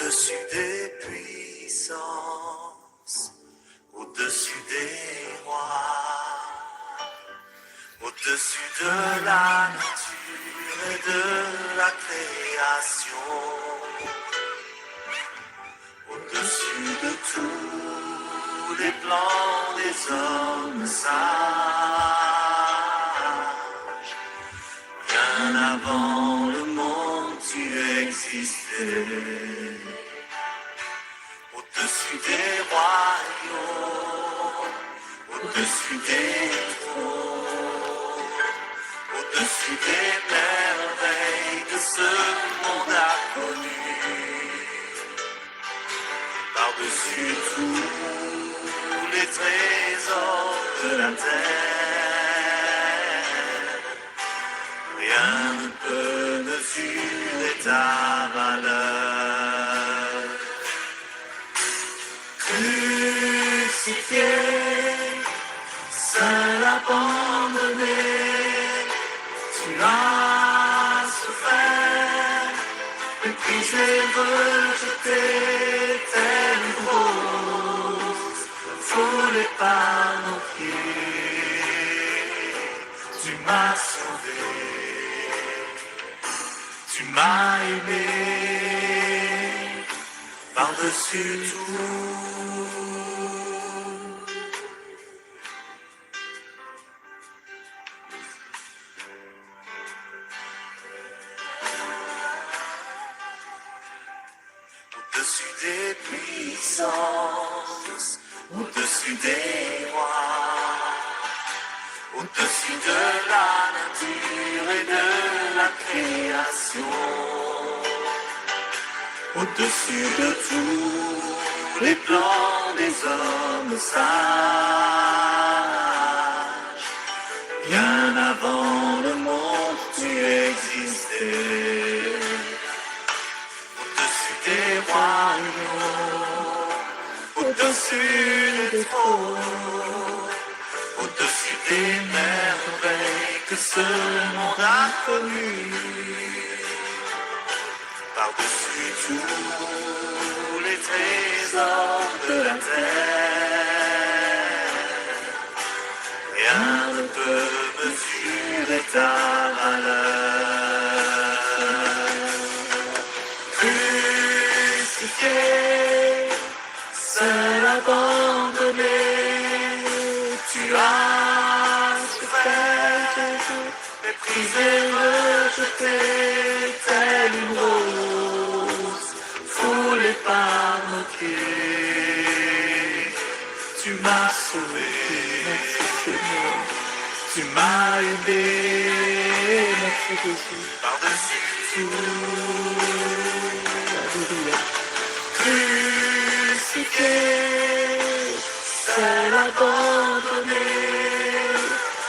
Au-dessus des puissances, au-dessus des rois, au-dessus de la nature et de la création, au-dessus de tous les plans des hommes sages, bien avant le monde tu existais, au-dessus des royaumes, au-dessus des trônes, au-dessus des merveilles que ce monde a connues, par-dessus tous les trésors de la terre, rien ne peut mesurer ta valeur. Crucifié, seul abandonné, tu as souffert, méprisé, rejeté, telle une rose, foulée par nos pieds. Tu m'as sauvé, tu m'as aimé, par-dessus tout. Au-dessus des puissances, au-dessus des rois, au-dessus de la nature et de la création, au-dessus de tous les plans des hommes sages, bien avant le monde tu existais, au-dessus des royaumes, au-dessus des trônes, au-dessus des merveilles que ce monde a connues, par-dessus tous les trésors de la terre, rien ne peut mesurer ta valeur. Crucifié, seul abandonné, tu as souffert, méprisé, rejeté, telle une rose, foulée par nos pieds. Tu m'as sauvé, Merci Seigneur. tu m'as aimé, Merci Jésus. par-dessus tout. Alléluia. Crucifié, seul abandonné,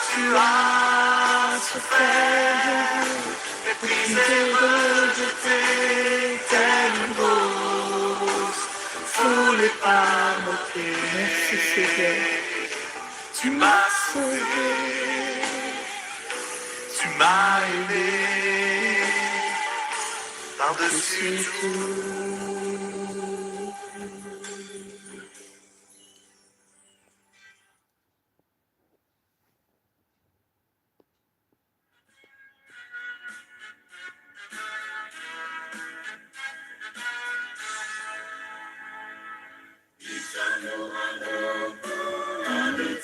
tu as souffert, méprisé, rejeté, telle une rose, foulée par nos Merci Seigneur. pieds. Tu m'as sauvé, tu m'as aimé, par-dessus tout.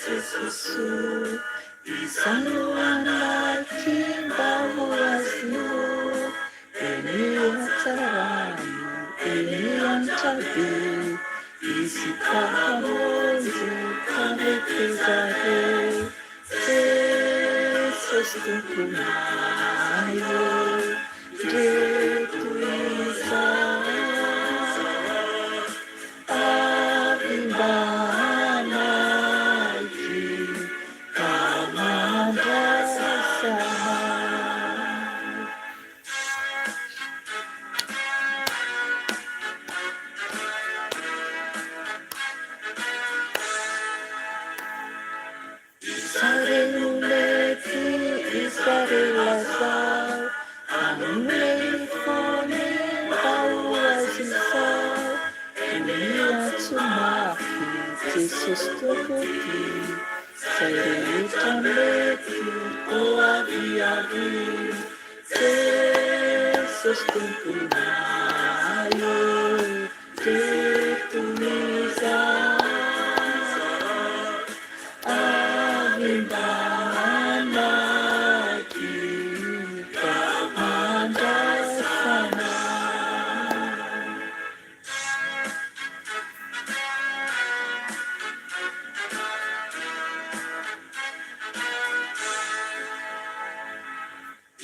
Jesús, Izanuana kimbamuazio, eny an-tsarano, eny an-trabe, Izy Mpamonjy mpametezare, Jesosy Tomponay ô, ndreto izahay, avy mba hanaiky ka mandraisa anay. Iza re no mety, iza re lazao. Jesosy Tompo ty Zay rehetra mety ho avy avy Jesosy Tomponay ô Teto izahay Avy mba hanaiky ka handray fanahy.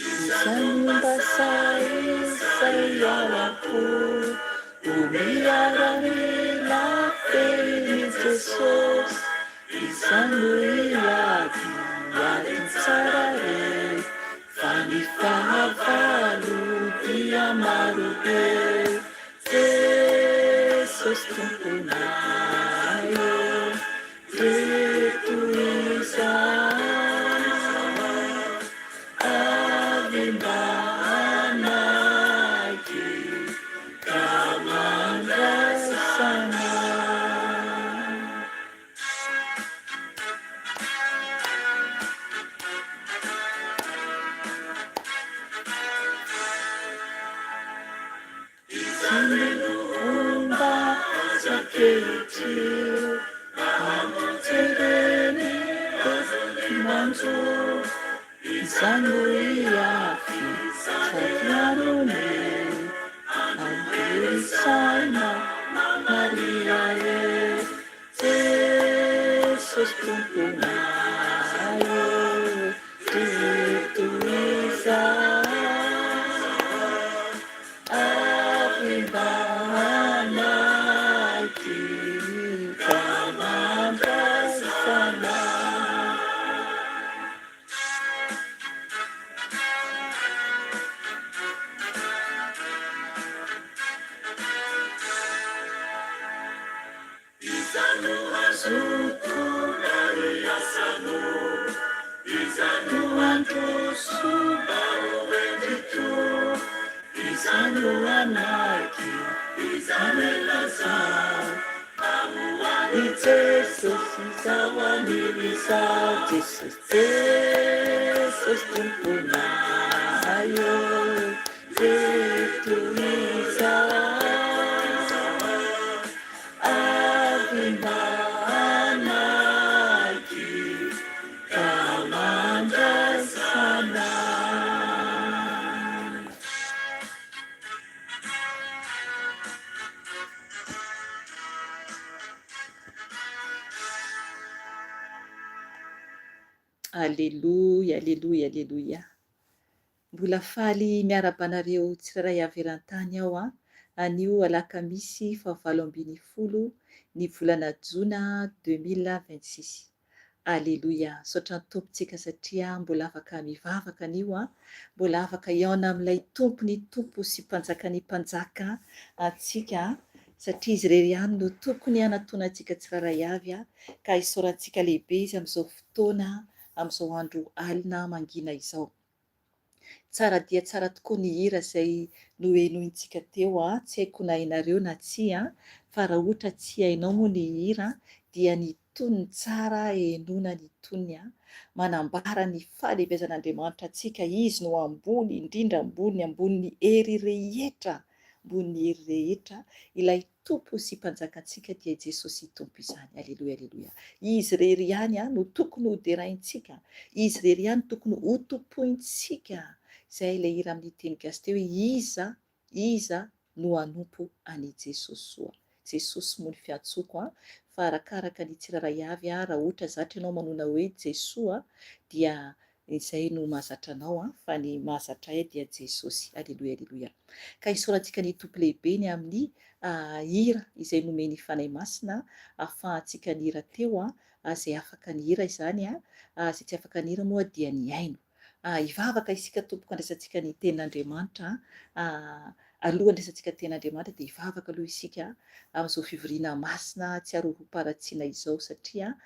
Izay momba sahy izay ao am-po, ho miaramila fehin'i Jesosy, Izany no hiady, ady tsara re, fa ny fahavalo dia maro be. Jesosy Tomponay ô, Teto izahay, avy mba hanaiky ka mandraisana. Izany azy ankehitriny, Jereny manjo, Izany no hiafy sady hanome Ampiasaina Maria e, Jesosy Tomponay ô, Ry tohizahay. Avy mba hanaiky ka mandray fanahy. Iza no hazoto ary asano? Iza no handroso mba ho endriko? Iza no hanaiky? Iza no hilaza fa ho an'i Jesosy izaho anio izaho Jesosy Jesosy Tomponay ô Eto izaho Avy mba hanaiky ka mandray fanahy. Aleloia, aleloia, aleloia. Mbola faly miarahaba anareo tsirairay avy eran-tany aho an, anio alakamisy faha 18 ny volana jona 2026. Aleloia, misaotra ny Tompo tsika satria mbola afaka mivavaka anio an, mbola afaka hihaona amin'ilay Tompo ny Tompo sy Mpanjakan'ny Mpanjaka antsika satria Izy irery ihany no tokony hanatonantsika tsirairay avy ka isaorantsika lehibe Izy amin'izao fotoana amin'izao andro alina mangina izao. Tsara dia tsara tokoa ny hira izay nohenointsika teo an, tsy haiko na hainareo na tsia fa raha ohatra tsy hainao moa ny hira dia ny tonony tsara henoina ny tonony an, manambara ny fahalehibeazan'Andriamanitra antsika, Izy no ambony indrindra ambony ambonin'ny hery rehetra, ambonin'ny hery rehetra, ilay Tompo sy Mpanjakantsika dia i Jesosy Tompo izany. Aleloia aleloia. Izy irery ihany no tokony ho deraintsika. Izy irery ihany tokony ho tompointsika. Izay ilay hira amin'ny teny gasy teo hoe iza iza no hanompo an'i Jesosy soa. Jesosy moa ny fiantsoko an, fa arakaraka ny tsirairay avy raha ohatra zatra ianao manona hoe Jesoa dia Izay no mahazatra anao an, fa ny mahazatra ahy dia Jesosy. Aleloia aleloia. Ka isaorantsika ny Tompo lehibe ny amin'ny hira izay nomen'ny Fanahy Masina ahafahantsika nihira teo an, izay afaka nihira izany an, izay tsy afaka nihira moa dia nihaino. Hivavaka isika tompoko handraisantsika ny tenin'Andriamanitra an, aloha handraisantsika ny tenin'Andriamanitra dia hivavaka aloha isika amin'izao fivoriana masina tsy arorom-paharatsiana izao satria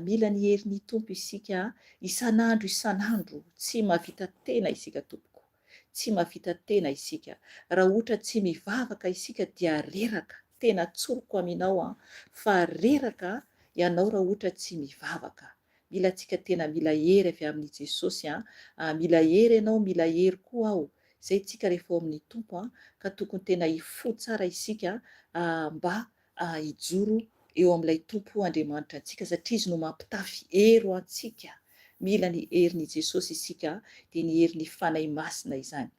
mila ny herin'ny Tompo isika Isan'andro isan'andro, tsy mahavita tena isika tompoko. Tsy mahavita tena isika. Raha ohatra tsy mivavaka isika dia reraka, tena tsoriko aminao an, fa reraka ianao raha ohatra tsy mivavaka. Mila antsika tena mila hery avy amin'i Jesosy an. Mila hery ianao, mila hery koa aho. Izay tsika rehefa ao amin'ny Tompo an, ka tokony tena hifoha tsara isika mba hijoro eo amin'ilay Tompo Andriamanitra antsika satria Izy no mampitafy hery ho antsika. Mila ny herin'i Jesosy isika, dia ny herin'ny Fanahy Masina izany.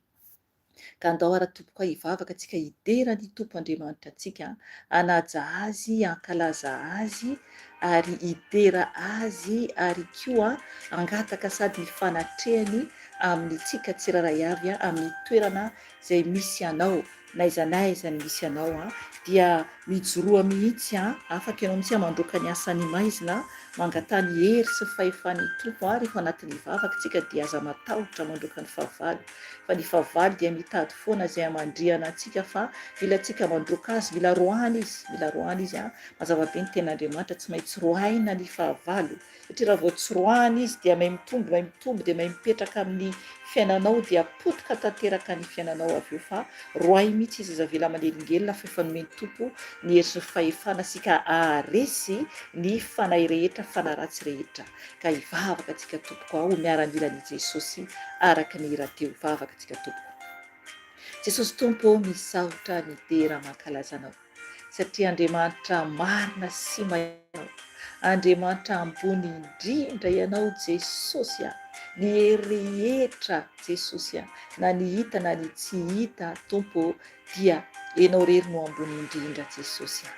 Ka andao ara tompoko hivavaka tsika hidera ny Tompo Andriamanitra antsika, hanaja Azy, hankalaza Azy ary hidera Azy ary koa hangataka sady ny fanatrehany amin'ny tsika tsirairay avy amin'ny toerana izay misy anao n'aiza n'aiza ny misy anao dia mijoroa mihitsy afaka ianao mihitsy mandroaka ny asan'ny maizina Mangataha ny hery sy ny fahefan'ny Tompo ary rehefa anatin'ny vavaka tsika dia aza matahotra mandroaka ny fahavalo fa ny fahavalo dia mitady foana izay hamandrihana antsika fa mila tsika mandroaka azy mila roahana izy mila roahana izy an mazava be ny tenin'Andriamanitra tsy maintsy roahina ny fahavalo satria raha vao tsy roahana izy dia may mitombo may mitombo dia may mipetraka amin'ny fiainanao dia potika tanteraka ny fiainanao avy eo fa roahy mihitsy izy aza avela manelingelina fa efa nomen'ny Tompo ny hery sy ny fahefana isika haharesy ny fanahy rehetra fanahy ratsy rehetra ka hivavaka antsika tompoko a ho miaramilan' i Jesosy araka ny hira teo vavaka antsika tompoko Jesosy Tompo ô misaotra midera mankalaza anao satria Andriamanitra marina sy mahery ianao Andriamanitra ambony indrindra ianao Jesosy a ny hery rehetra Jesosy a na ny hita na ny tsy hita Tompo ô dia Enao rery no ambony indrindra Jesosy a!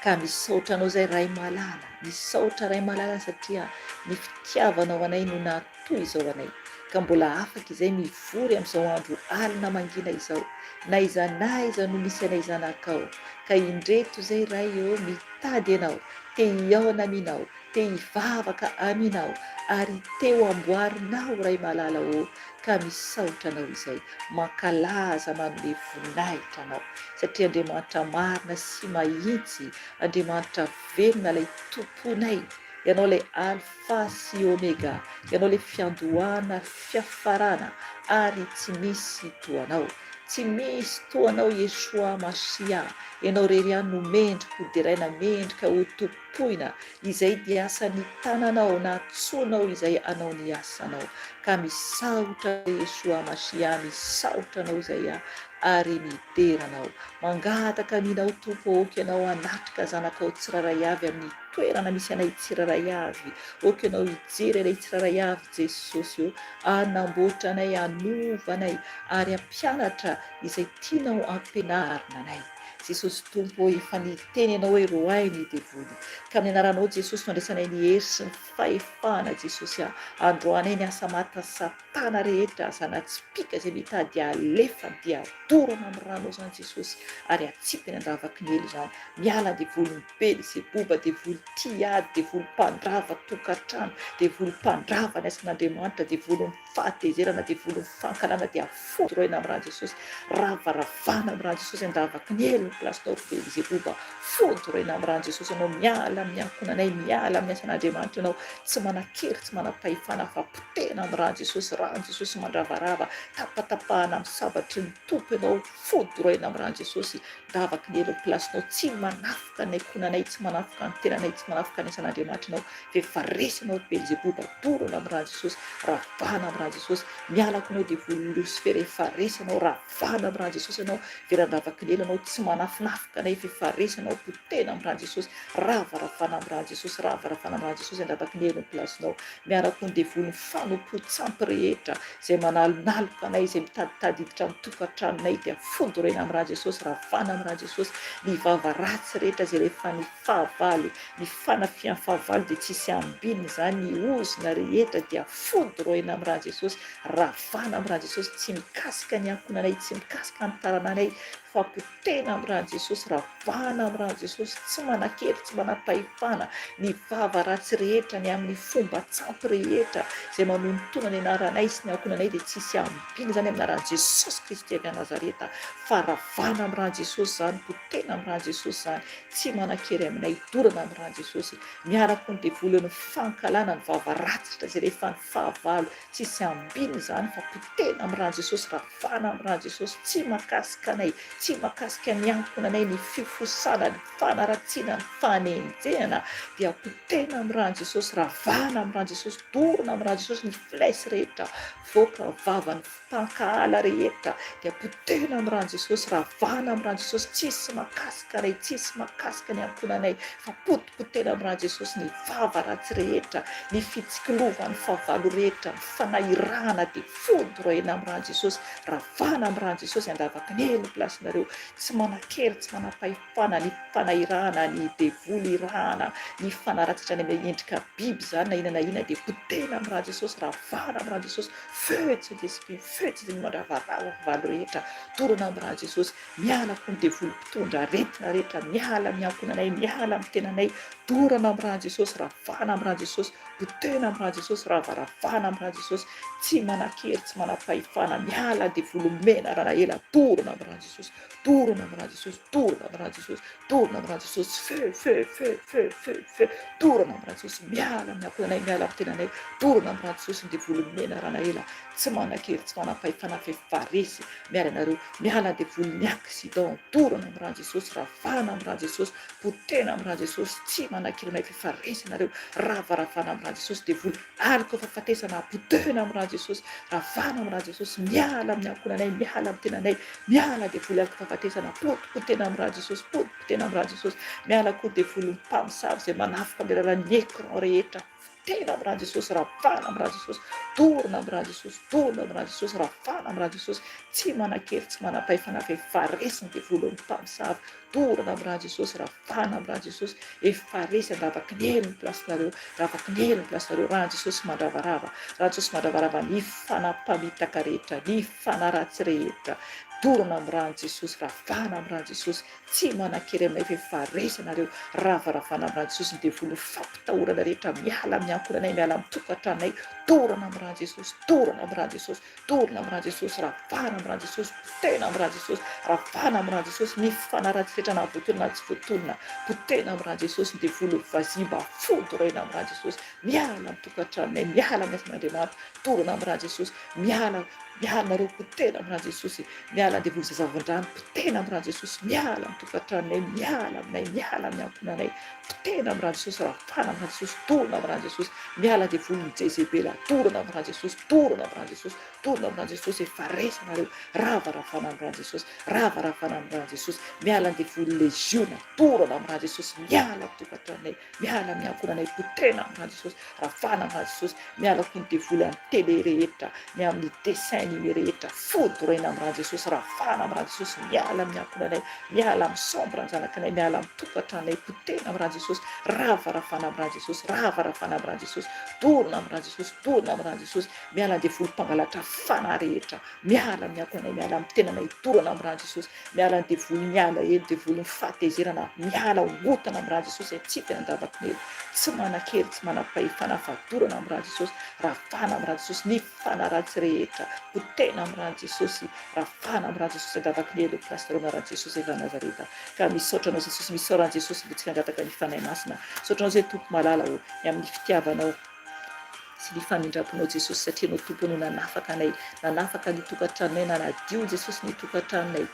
Ka misaotra Anao zay Ray malala, misaotra Ray malala satria ny fitiavanao anay no nahatoy izao anay, ka mbola afaka izay mivory amin'izao andro alina mangina izao, n'aiza n'aiza no misy anay zanakao, ka indreto zay Ray ô mitady Anao, te hihaona aminao, te hivavaka aminao ary te ho amboarinao Ray malala ô ka misaotra anao izay mankalaza manome voninahitra anao satria Andriamanitra marina sy mahitsy Andriamanitra velona ilay Tomponay ianao ilay Alpha sy Omega ianao ilay fiandohana ary fiafarana ary tsy misy toa anao tsy misy toa anao Yeshua Mashiah ianao irery ihany no mendrika ho deraina mendrika ho tompoina Tompoina, izay dia asan'ny tananao nantsoinao izay hanao ny asanao, ka misaotra Yeshua Mashiah misaotra anao izay aho ary midera anao. Mangataka aminao Tompo aoka ianao hanatrika zanakao tsirairay avy amin'ny toerana misy anay tsirairay avy, aoka ianao hijery anay tsirairay avy Jesosy ô, hanamboatra anay, hanova anay ary hampianatra izay tianao ampianarina anay. Jesosy Tompo ô efa niteny ianao hoe roahy ny devoly ka amin'ny anaranao Jesosy no andraisanay ny hery sy ny fahefana Jesosy a androanay ny asa matin'ny satana rehetra zana-tsipìka izay mitady alefa dia dorana amin'ny ranao izany Jesosy ary atsipy any an-davaky ny helo izany miala devoly ny Belzeboba devoly tia ady devoly mpandrava tokantrano devoly mpandrava ny asan'Andriamanitra devolin'ny fahatezerana devolin'ny fankahalana dia Fotoroina amin'ny ran'i Jesosy, ravaravana amin'ny ran'i Jesosy, andavaky ny helo ny plasinao ry Belzeboba, fotoroina amin'ny ran'i Jesosy ianao, miala amin'ny ankohonanay, miala amin'ny asan'Andriamanitra ianao, tsy manan-kery, tsy manam-pahefana fa potehina amin'ny ran'i Jesosy, ran'i Jesosy mandravarava, tapatapahana amin'ny sabatry ny Tompo ianao, fotoroina amin'ny ran'i Jesosy, andavaky ny helo ny plasinao, tsy manafoka ny ankohonanay, tsy manafoka ny tenanay, tsy manafoka ny asan'Andriamanitra ianao, fa efa resy ianao ry Belzeboba, dorana amin'ny ran'i Jesosy, ravana amin'ny ran'i Jesosy, Miala ko anao devoly Lucifer efa resy anao ravana am ra Jesosy anao veran-davaky ny ela anao tsy manafinafoka anay f'efa resy anao potehina am ra Jesosy rava ravana am ra Jesosy rava ravana am ra Jesosy an-davaky ny elo ny place-nao miala ko ny devoly ny fanompoan-tsampy rehetra izay manalonaloka anay izay mitaditady hiditra amin'ny tokantranonay dia fondorena am ra Jesosy ravana am ra Jesosy ny vava ratsy rehetra izay rehefa ny fahavalo ny fanafihan'ny fahavalo dia tsisy ambiny izany ny ozona rehetra dia Fodroina amin'ny rà Jesosy, ravana amin'ny rà Jesosy, tsy mikasika ny ankohonanay, tsy mikasika ny tarananay, fa potehina amin'ny rà Jesosy, ravana amin'ny rà Jesosy, tsy manan-kery, tsy manam-pahefana, ny vava ratsy rehetra, ny amin'ny fomban-tsampy rehetra, izay manontona ny anaranay sy ny ankohonanay dia tsisy ambiny izany amin'ny anaran'i Jesosy Kristy avy any Nazareta, fa ravana amin'ny rà Jesosy izany, potehina amin'ny rà Jesosy izany, tsy manan-kery aminay, dorana amin'ny rà Jesosy. Miaraka ny devoly eo ny fankahalana ny vava ratsy rehetra izay rehefa ny fahavalo tsisy ambiny izany fa potehina amin'ny rà Jesosy ravana amin'ny rà Jesosy tsy makasika anay Tsy mahakasika ny ankohonanay ny fifosana, ny fanaratsiana, ny fanenjehana dia potehina amin'ny ran'i Jesosy, ravana amin'ny ran'i Jesosy, dorona amin'ny ran'i Jesosy ny flèche rehetra voaka vavan'ny mpankahala rehetra dia potehina amin'ny ran'i Jesosy, ravana amin'ny ran'i Jesosy, tsisy mahakasika anay, tsisy mahakasika ny ankohonanay fa potipotehina amin'ny ran'i Jesosy ny vava ratsy rehetra, ny fitsikilovan'ny fahavalo rehetra, ny fanahirana dia foudroyena amin'ny ran'i Jesosy, ravana amin'ny ran'i Jesosy, andavaky ny helo ny place-nareo, tsy manan-kery, tsy manam-pahefana ny fanahirana, ny devoly irahana, ny fanaratsitra any amin'ny endrika biby izany na inona na inona dia potehina amin'ny ran'i Jesosy, ravana amin'ny ran'i Jesosy, feu de Saint Esprit, feu de Saint mandravarava fahavalo rehetra, dorana amin'ny ran'i Jesosy, miala koa ny devoly mpitondra aretina rehetra, miala amin'ny ankohonanay, miala amin'ny tenanay, dorana amin'ny ran'i Jesosy, ravana amin'ny ran'i Jesosy, potehina amin'ny ran'i Jesosy, ravaravana amin'ny ran'i Jesosy, tsy manan-kery, tsy manam-pahefana, miala devoly menarana ela, dorana amin'ny ran'i Jesosy, dorana amin'ny ran'i Jesosy, dorana amin'ny ran'i Jesosy, dorana amin'ny ran'i Jesosy, feu, feu, feu, feu, feu, feu, dorana amin'ny ran'i Jesosy, miala amin'ny ankohonanay, miala amin'ny tenanay, dorana amin'ny ran'i Jesosy ny devoly menarana ela, tsy manan-kery, tsy manam-pahefana f'efa resy, miala nareo, miala devoly ny accident, dorana amin'ny ran'i Jesosy, ravana amin'ny ran'i Jesosy, potehina amin'ny ran'i Jesosy, tsy manan-kery anay f'efa resy nareo, ravaravana amin'ny ran'i Jesosy, devoly aloka fahafatesana, potehina amin'ny ran'i Jesosy, ravana amin'ny ran'i Jesosy, miala amin'ny ankohonanay, miala amin'ny tenanay, miala devoly aloka fahafatesana, potipotehina amin'ny ran'i Jesosy, potipotehina amin'ny ran'i Jesosy, miala koa devoly mpamosavy izay manafika amin'ny alalan'ny écran rehetra, Tena amin'ny ran'i Jesosy, ravana amin'ny ran'i Jesosy, dorona amin'ny ran'i Jesosy, dorona amin'ny ran'i Jesosy, ravana amin'ny ran'i Jesosy, tsy manan-kery, tsy manam-pahefana fa efa resy ny devoly ny mpamosavy, dorona amin'ny ran'i Jesosy, ravana amin'ny ran'i Jesosy, efa resy an-davaky ny helo ny place-nareo, davaky ny helo ny place-nareo, ran'i Jesosy mandravarava, ran'i Jesosy mandravarava ny fanampamitaka rehetra, ny fanaratsy rehetra, dorona amin'ny ran'i Jesosy, ravana amin'ny ran'i Jesosy, Tsy manan-kery aminay fa efa resy nareo ravaravana amin'ny ran'i Jesosy ny devoly ny fampitahorana rehetra miala amin'ny ankohonanay miala amin'ny tokantranonay dorana amin'ny ran'i Jesosy dorana amin'ny ran'i Jesosy dorana amin'ny ran'i Jesosy ravana amin'ny ran'i Jesosy potehina amin'ny ran'i Jesosy ravana amin'ny ran'i Jesosy ny fanaratsy rehetra na voatonona na tsy voatonona potehina amin'ny ran'i Jesosy ny devoly vazimba fodoraina amin'ny ran'i Jesosy miala amin'ny tokantranonay miala amin'ny asan'Andriamanitra dorana amin'ny ran'i Jesosy miala Miala nareo potehina am ra Jesosy miala devoly zazavondrano potehina am ra Jesosy miala am tokatranonay miala aminay miala amin'ny ankohonanay potehina am ra Jesosy rafana am ra Jesosy dorona am ra Jesosy miala devoly ny jezebela dorona am ra Jesosy dorona am ra Jesosy dorona am ra Jesosy efa resy nareo rava rafana am ra Jesosy rava rafana am ra Jesosy miala devoly legiona dorona am ra Jesosy miala am tokatranonay Miala amin'ny ankohonanay potehina amin'ny ran'i Jesosy, ravana amin'ny ran'i Jesosy, miala koa ny devoly amin'ny télé rehetra, ny amin'ny dessin animé rehetra, fodoraina amin'ny ran'i Jesosy, ravana amin'ny ran'i Jesosy, miala amin'ny ankohonanay, miala amin'ny chambre ny zanakanay, miala amin'ny tokantranonay, potehina amin'ny ran'i Jesosy, ravaravana amin'ny ran'i Jesosy, ravaravana amin'ny ran'i Jesosy, dorona amin'ny ran'i Jesosy, dorona amin'ny ran'i Jesosy, miala ny devoly mpangalatra fanahy rehetra, miala amin'ny ankohonanay, miala amin'ny tenanay, dorana amin'ny ran'i Jesosy, Miala ny devoly ny alahelo, devoly ny fahatezerana, miala ongotana amin'ny rà Jesosy atsipy any an-davaky ny helo, tsy manan-kery, tsy manam-pahefana, fadorana amin'ny rà Jesosy, ravana amin'ny rà Jesosy, ny fanahy ratsy rehetra, potehina amin'ny rà Jesosy, ravana amin'ny rà Jesosy an-davaky ny helo, Pasteur amin'ny anaran'i Jesosy avy any Nazareta. Ka misaotra anao Jesosy, misaora an'i Jesosy mbola tsy nangataka ny Fanahy Masina. Misaotra anao izay Tompo malala ô, ny amin'ny fitiavanao. sy ny famindramponao Jesosy satria Ianao Tompo no nanafaka anay, nanafaka ny tokantranonay, nanadio Jesosy ny tokantranonay,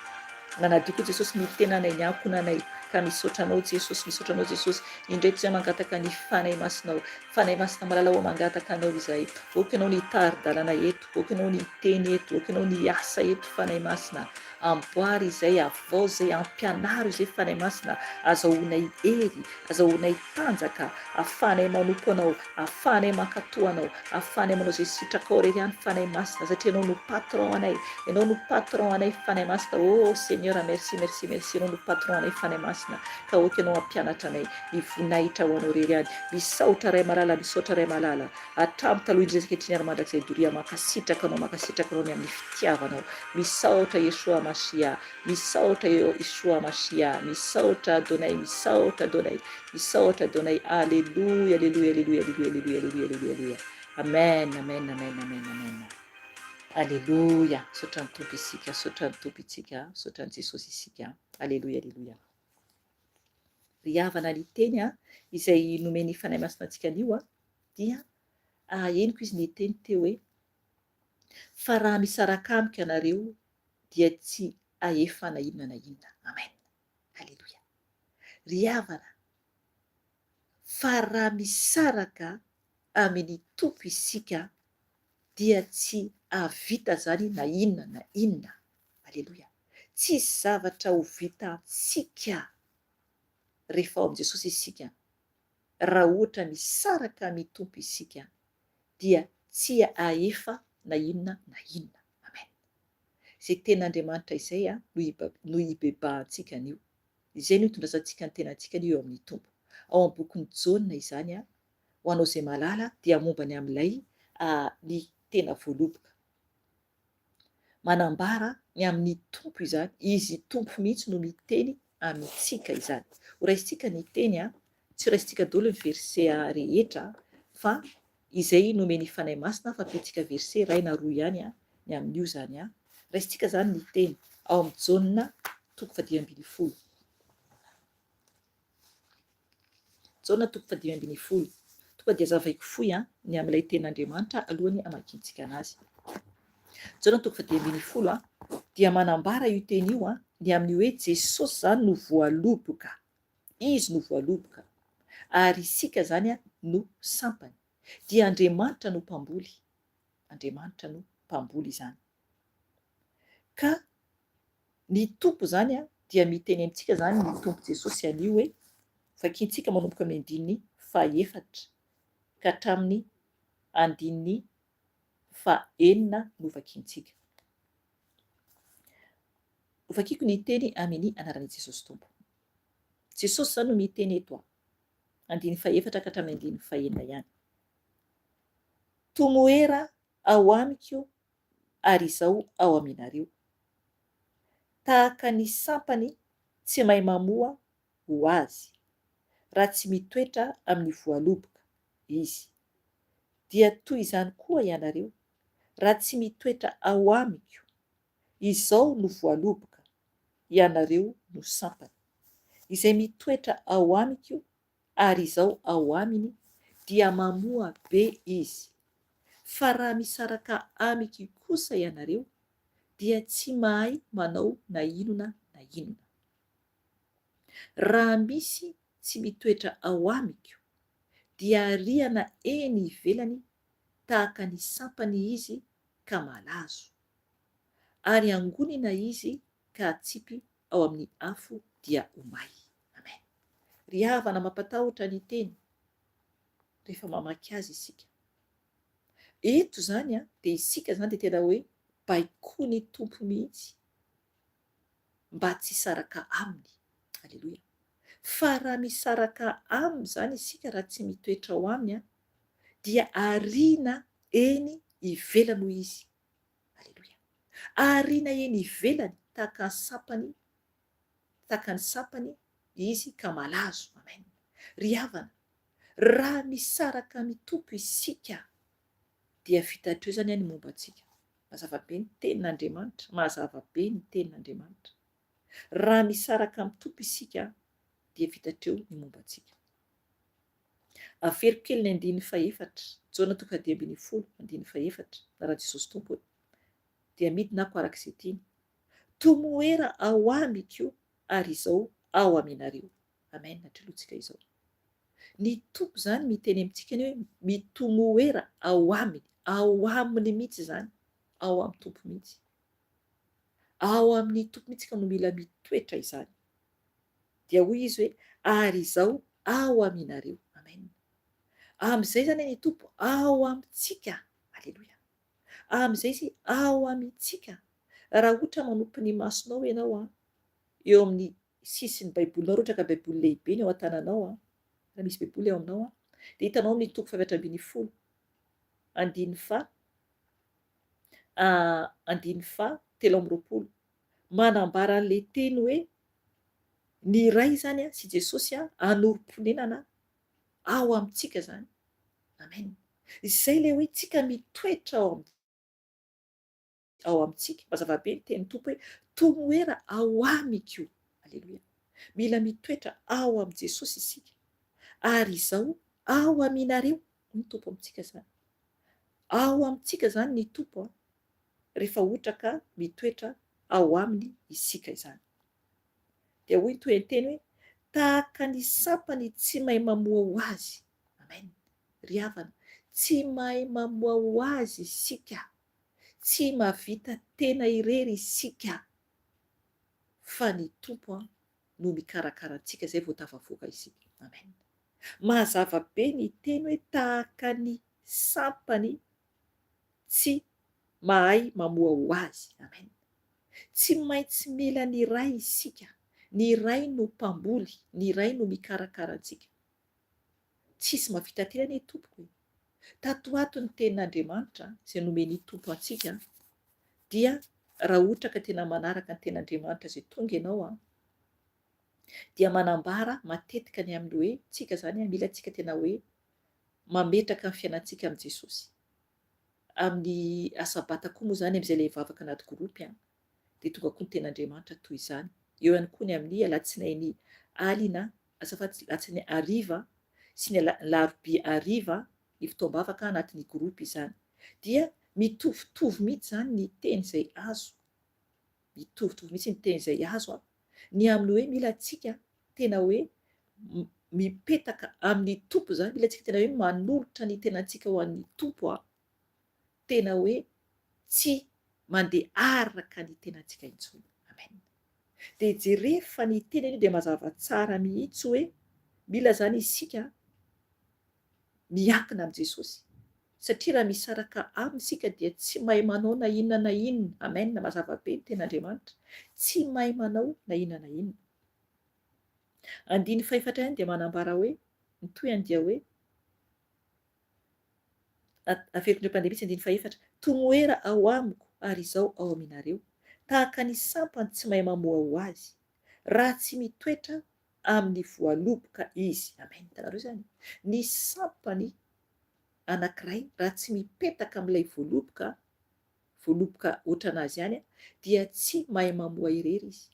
nanadio koa Jesosy ny tenanay, ny ankohonanay, ka misaotra Anao Jesosy, misaotra Anao Jesosy, indreto izahay mangataka ny Fanahy Masinao, Fanahy Masina malala ô mangataka Anao izahay, aoka Ianao ny hitari-dalana eto, aoka Ianao ny hiteny eto, aoka Ianao ny hiasa eto Fanahy Masina, amboary izay, avaozy izay, ampianaro izay Fanahy Masina, azahoanay hery, Azahoanay tanjaka, ahafahanay manompo Anao, ahafahanay mankatò Anao, ahafahanay manao izay sitrakao irery ihany Fanahy Masina, satria Ianao no patron anay, Ianao no patron anay Fanahy Masina, oh Seigneur merci merci merci, Ianao no patron anay Fanahy Masina, ka aoka Ianao hampianatra anay, ny voninahitra ho Anao irery ihany, misaotra Ray malala, misaotra Ray malala, hatramin'ny taloha indrindra sy ankehitriny ary mandrakizay doria, mankasitraka Anao, mankasitraka Anao ny amin'ny fitiavanao, misaotra Yeshua Mashiah. Misaotra Yeshua Mashiah misaotra Adonai misaotra Adonai misaotra Adonai Aleloia aleloia aleloia aleloia aleloia aleloia aleloia aleloia Amen amen amen amen amen Aleloia misaotra ny Tompo isika misaotra ny Tompo isika misaotra an'i Jesosy isika Aleloia aleloia Ry havana ny teny a izay nomen'ny Fanahy Masina antsika anio a dia henoko izy niteny teo hoe fa raha misaraka amiko ianareo dia tsy. ahefa na inona na inona. Amen. Aleloia. Ry havana, fa raha misaraka amin'ny Tompo isika dia tsy hahavita izany na inona na inona. Aleloia. Tsisy zavatra ho vitantsika rehefa ao amin'i Jesosy isika. Raha ohatra misaraka amin'ny Tompo isika dia tsy hahefa na inona na inona. Amen. Izay tenin'Andriamanitra izay no hibebahantsika anio. Izay no hitondrasantsika ny tenantsika anio eo amin'ny Tompo. Ao amin'ny bokin'i Jaona izany, ho anao izay mahalala, dia momba ny amin'ilay ny tena voaloboka. Manambara ny amin'ny Tompo izany, Izy Tompo mihitsy no miteny amintsika izany. Horaisintsika ny teny, tsy horaisintsika daholo ny verset rehetra fa izay nomen'ny Fanahy Masina fa ampiantsika verset iray na roa ihany ny amin'io izany. Raisintsika izany ny teny ao amin'ny Jaona toko fahadimy ambin'ny folo. Jaona toko fahadimy ambin'ny folo. Tonga dia hazavaiko fohy ny amin'ilay tenin'Andriamanitra alohan'ny hamakiantsika anazy. Jaona toko fahadimy ambin'ny folo dia manambara io teny io ny amin'ny hoe Jesosy izany no voaloboka. Izy no voaloboka, ary isika izany no sampany. Dia Andriamanitra no mpamboly. Andriamanitra no mpamboly izany. Ka ny Tompo izany dia miteny amintsika izany ny Tompo Jesosy anio hoe, vakintsika manomboka amin'ny andininy fahaefatra ka hatramin'ny andininy fahenina no vakintsika. Hovakiko ny teny amin'ny anaran'i Jesosy Tompo. Jesosy izany no miteny eto a. Andininy fahefatra ka hatramin'ny andininy fahenina ihany. Tomoera ao amiko ary izaho ao aminareo. Tahaka ny sampany tsy mahay mamoa ho azy, raha tsy mitoetra amin'ny voaloboka izy, dia toy izany koa ianareo, raha tsy mitoetra ao amiko Izao no voaloboka, ianareo no sampany. Izay mitoetra ao amiko ary izaho ao aminy dia mamoa be izy. Fa raha misaraka amiko kosa ianareo dia tsy mahay manao na inona na inona. Raha misy tsy mitoetra ao amiko dia ariana eny ivelany tahaka ny sampany izy ka malazo. Ary angonina izy ka atsipy ao amin'ny afo dia ho may. Amen. Ry havana mampatahotra ny teny rehefa mamaky azy isika. Eto izany an, dia isika izany dia tena hoe baikoin'ny Tompo mihitsy mba tsy hisaraka aminy. Aleloia. Fa raha misaraka aminy izany isika, raha tsy mitoetra ao aminy an, dia ariana eny ivelany hoy izy. Aleloia. Ariana eny ivelany tahaka ny sampany, tahaka ny sampany izy ka malazo. Amen. Ry havana, raha misaraka amin'ny Tompo isika, dia vita hatreo izany ny momba antsika. Mazava be ny tenin'Andriamanitra, mazava be ny tenin'Andriamanitra. Raha misaraka amin'ny Tompo isika, dia vita hatreo ny momba antsika. Averiko kely ny andininy fahefatra, Jaona toko fahadimy ambin'ny folo, andininy fahefatra, Anaran'i Jesosy Tompo e. Dia midina ako araka izay tiany. Tomoera ao amiko ary izao ao aminareo. Amen, hatrolotsika izao. Ny Tompo izany miteny amintsika ny hoe mitomoera ao aminy, ao aminy mihitsy izany, ao amin'ny Tompo mihitsy. Ao amin'ny Tompo mihitsy ka no mila mitoetra izany. Dia hoy Izy hoe, Ary Izaho ao aminareo. Amen. Amin'izay izany ny Tompo ao amintsika. Aleloia. Amin'izay Izy ao amintsika. Raha ohatra manopy ny masonao ianao an, eo amin'ny sisin'ny Baibolinao, raha ohatra ka Baiboly lehibe ny ao an-tananao an, raha misy Baiboly ao aminao an, dia hitanao amin'ny toko faha-14, andininy faha andininy faha 23, manambara an'ilay teny hoe ny Ray izany sy Jesosy hanorim-ponenana ao amintsika izany. Amen. Izay ilay hoe tsika mitoetra ao ao amintsika. Mazava be ny tenin'ny Tompo hoe tomoera ao amiko. Aleloia. Mila mitoetra ao amin'i Jesosy isika. Ary izao ao aminareo. Hoy ny Tompo amintsika izany. Ao amintsika izany ny Tompo rehefa ohatra ka mitoetra. ao aminy isika izany. Dia hoy ny tohinteny hoe, tahaka ny sampany tsy mahay mamoa ho azy. Amen. Ry havana, tsy mahay mamoa ho azy isika. Tsy mahavita tena irery isika. Fa ny Tompo no mikarakara antsika, izay vao tafavoaka isika. Amen. Mazava be ny teny hoe tahaka ny sampany tsy mahay mamoa ho azy. Amen. Tsy maintsy mila ny Ray isika. Ny Ray no mpamboly, ny Ray no mikarakara antsika. Tsisy mahavita tena anie tompoko e. Tato ho ato ny tenin'Andriamanitra izay nomen'ny Tompo antsika dia raha ohatra ka tena manaraka ny tenin'Andriamanitra izay tonga ianao an, dia manambara matetika ny amin'ny hoe tsika izany an, mila tsika tena hoe mametraka ny fiainantsika amin'i Jesosy. Amin'ny asabata koa moa izany amin'izay ilay vavaka anaty groupe an, dia tonga koa ny tenin'Andriamanitra toy izany. Eo ihany koa ny amin'ny alatsinainy alina, azafady, alatsinainy hariva sy ny alarobia hariva ny fotoam-bavaka anatin'ny groupe izany. Dia mitovitovy mihitsy izany ny teny izay azo. Mitovitovy mihitsy ny teny izay azo an. Ny amin'ny hoe mila antsika tena hoe mipetaka amin'ny Tompo izany, mila antsika tena hoe manolotra ny tenantsika ho an'ny Tompo an. Tena hoe tsy mandeha araka ny tenantsika intsony. Amen. Dia jereo fa ny teny anio dia mazava tsara mihitsy hoe mila izany isika miankina amin'i Jesosy. Satria raha misaraka Aminy isika dia tsy mahay manao na inona na inona. Amen. Mazava be ny tenin'Andriamanitra. Tsy mahay manao na inona na inona. Andininy fahefatra ihany dia manambara hoe, ny tohiny dia hoe, Averiko indray mpandeha mihitsy andininy fahefatra, Tomoera ao amiko ary izaho ao aminareo, tahaka ny sampany tsy mahay mamoa ho azy, raha tsy mitoetra amin'ny voaloboka izy. Amen. Hitanareo izany? Ny sampany anankiray raha tsy mipetaka amin'ilay voaloboka, voaloboka ohatran'azy ihany, dia tsy mahay mamoa irery izy.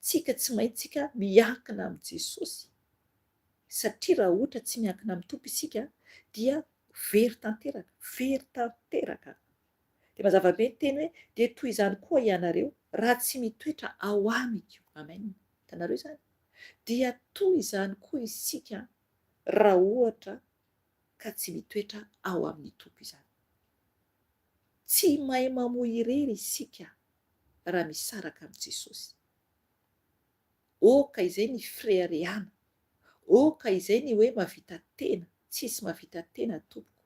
Tsika tsy maintsika miankina amin'i Jesosy. Satria raha ohatra tsy miankina amin'ny Tompo isika dia very tanteraka, very tanteraka. Dia mazava be ny teny hoe dia toy izany koa ianareo raha tsy mitoetra ao amiko. Amen. Hitanareo izany? Dia toy izany koa isika raha ohatra ka tsy mitoetra ao amin'ny Tompo izany. Tsy mahay mamoa irery isika raha misaraka amin'i Jesosy. Oka izay ny fireharehana, oka izay ny hoe mahavita tena, tsisy mahavita tena tompoko.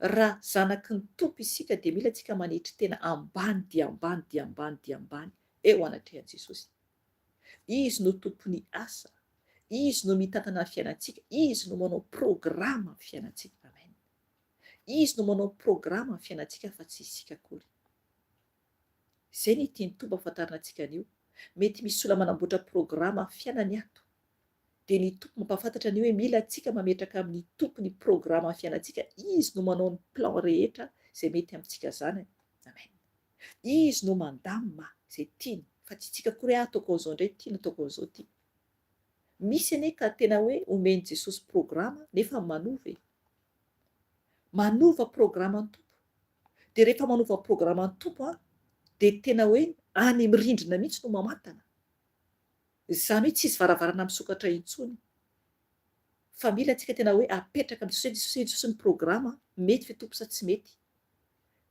Raha zanaky ny Tompo isika dia mila tsika manetry tena ambany dia ambany dia ambany dia ambany eo anatrehan'i Jesosy. Izy no tompon'ny asa, Izy no mitantana ny fiainantsika, Izy no manao programa ny fiainantsika. Amen. Izy no manao programa ny fiainantsika fa tsy isika akory. Izay ny tian'ny Tompo ahafantarana antsika anio. Mety misy olona manamboatra programa fiainany ato. Dia ny Tompo mampahafantatra anio hoe mila antsika mametraka amin'ny Tompo ny programa fiainantsika. Izy no manao ny plan rehetra izay mety amintsika zanany. Amen. Izy no mandamina izay tiany fa tsy isika akory hoe ataoko an'izao indray ity na ataoko an'izao ity. Misy anie ka tena hoe omen'i Jesosy programa nefa manova e. Manova programa ny Tompo. Dia rehefa manova programa ny Tompo an, dia tena hoe any amin'ny rindrina mihitsy no mamantana. Izany hoe tsisy varavarana misokatra intsony. Fa mila antsika tena hoe apetraka amin'i Jesosy hoe Jesosy Jesosy ny programa, mety ve Tompo sa tsy mety.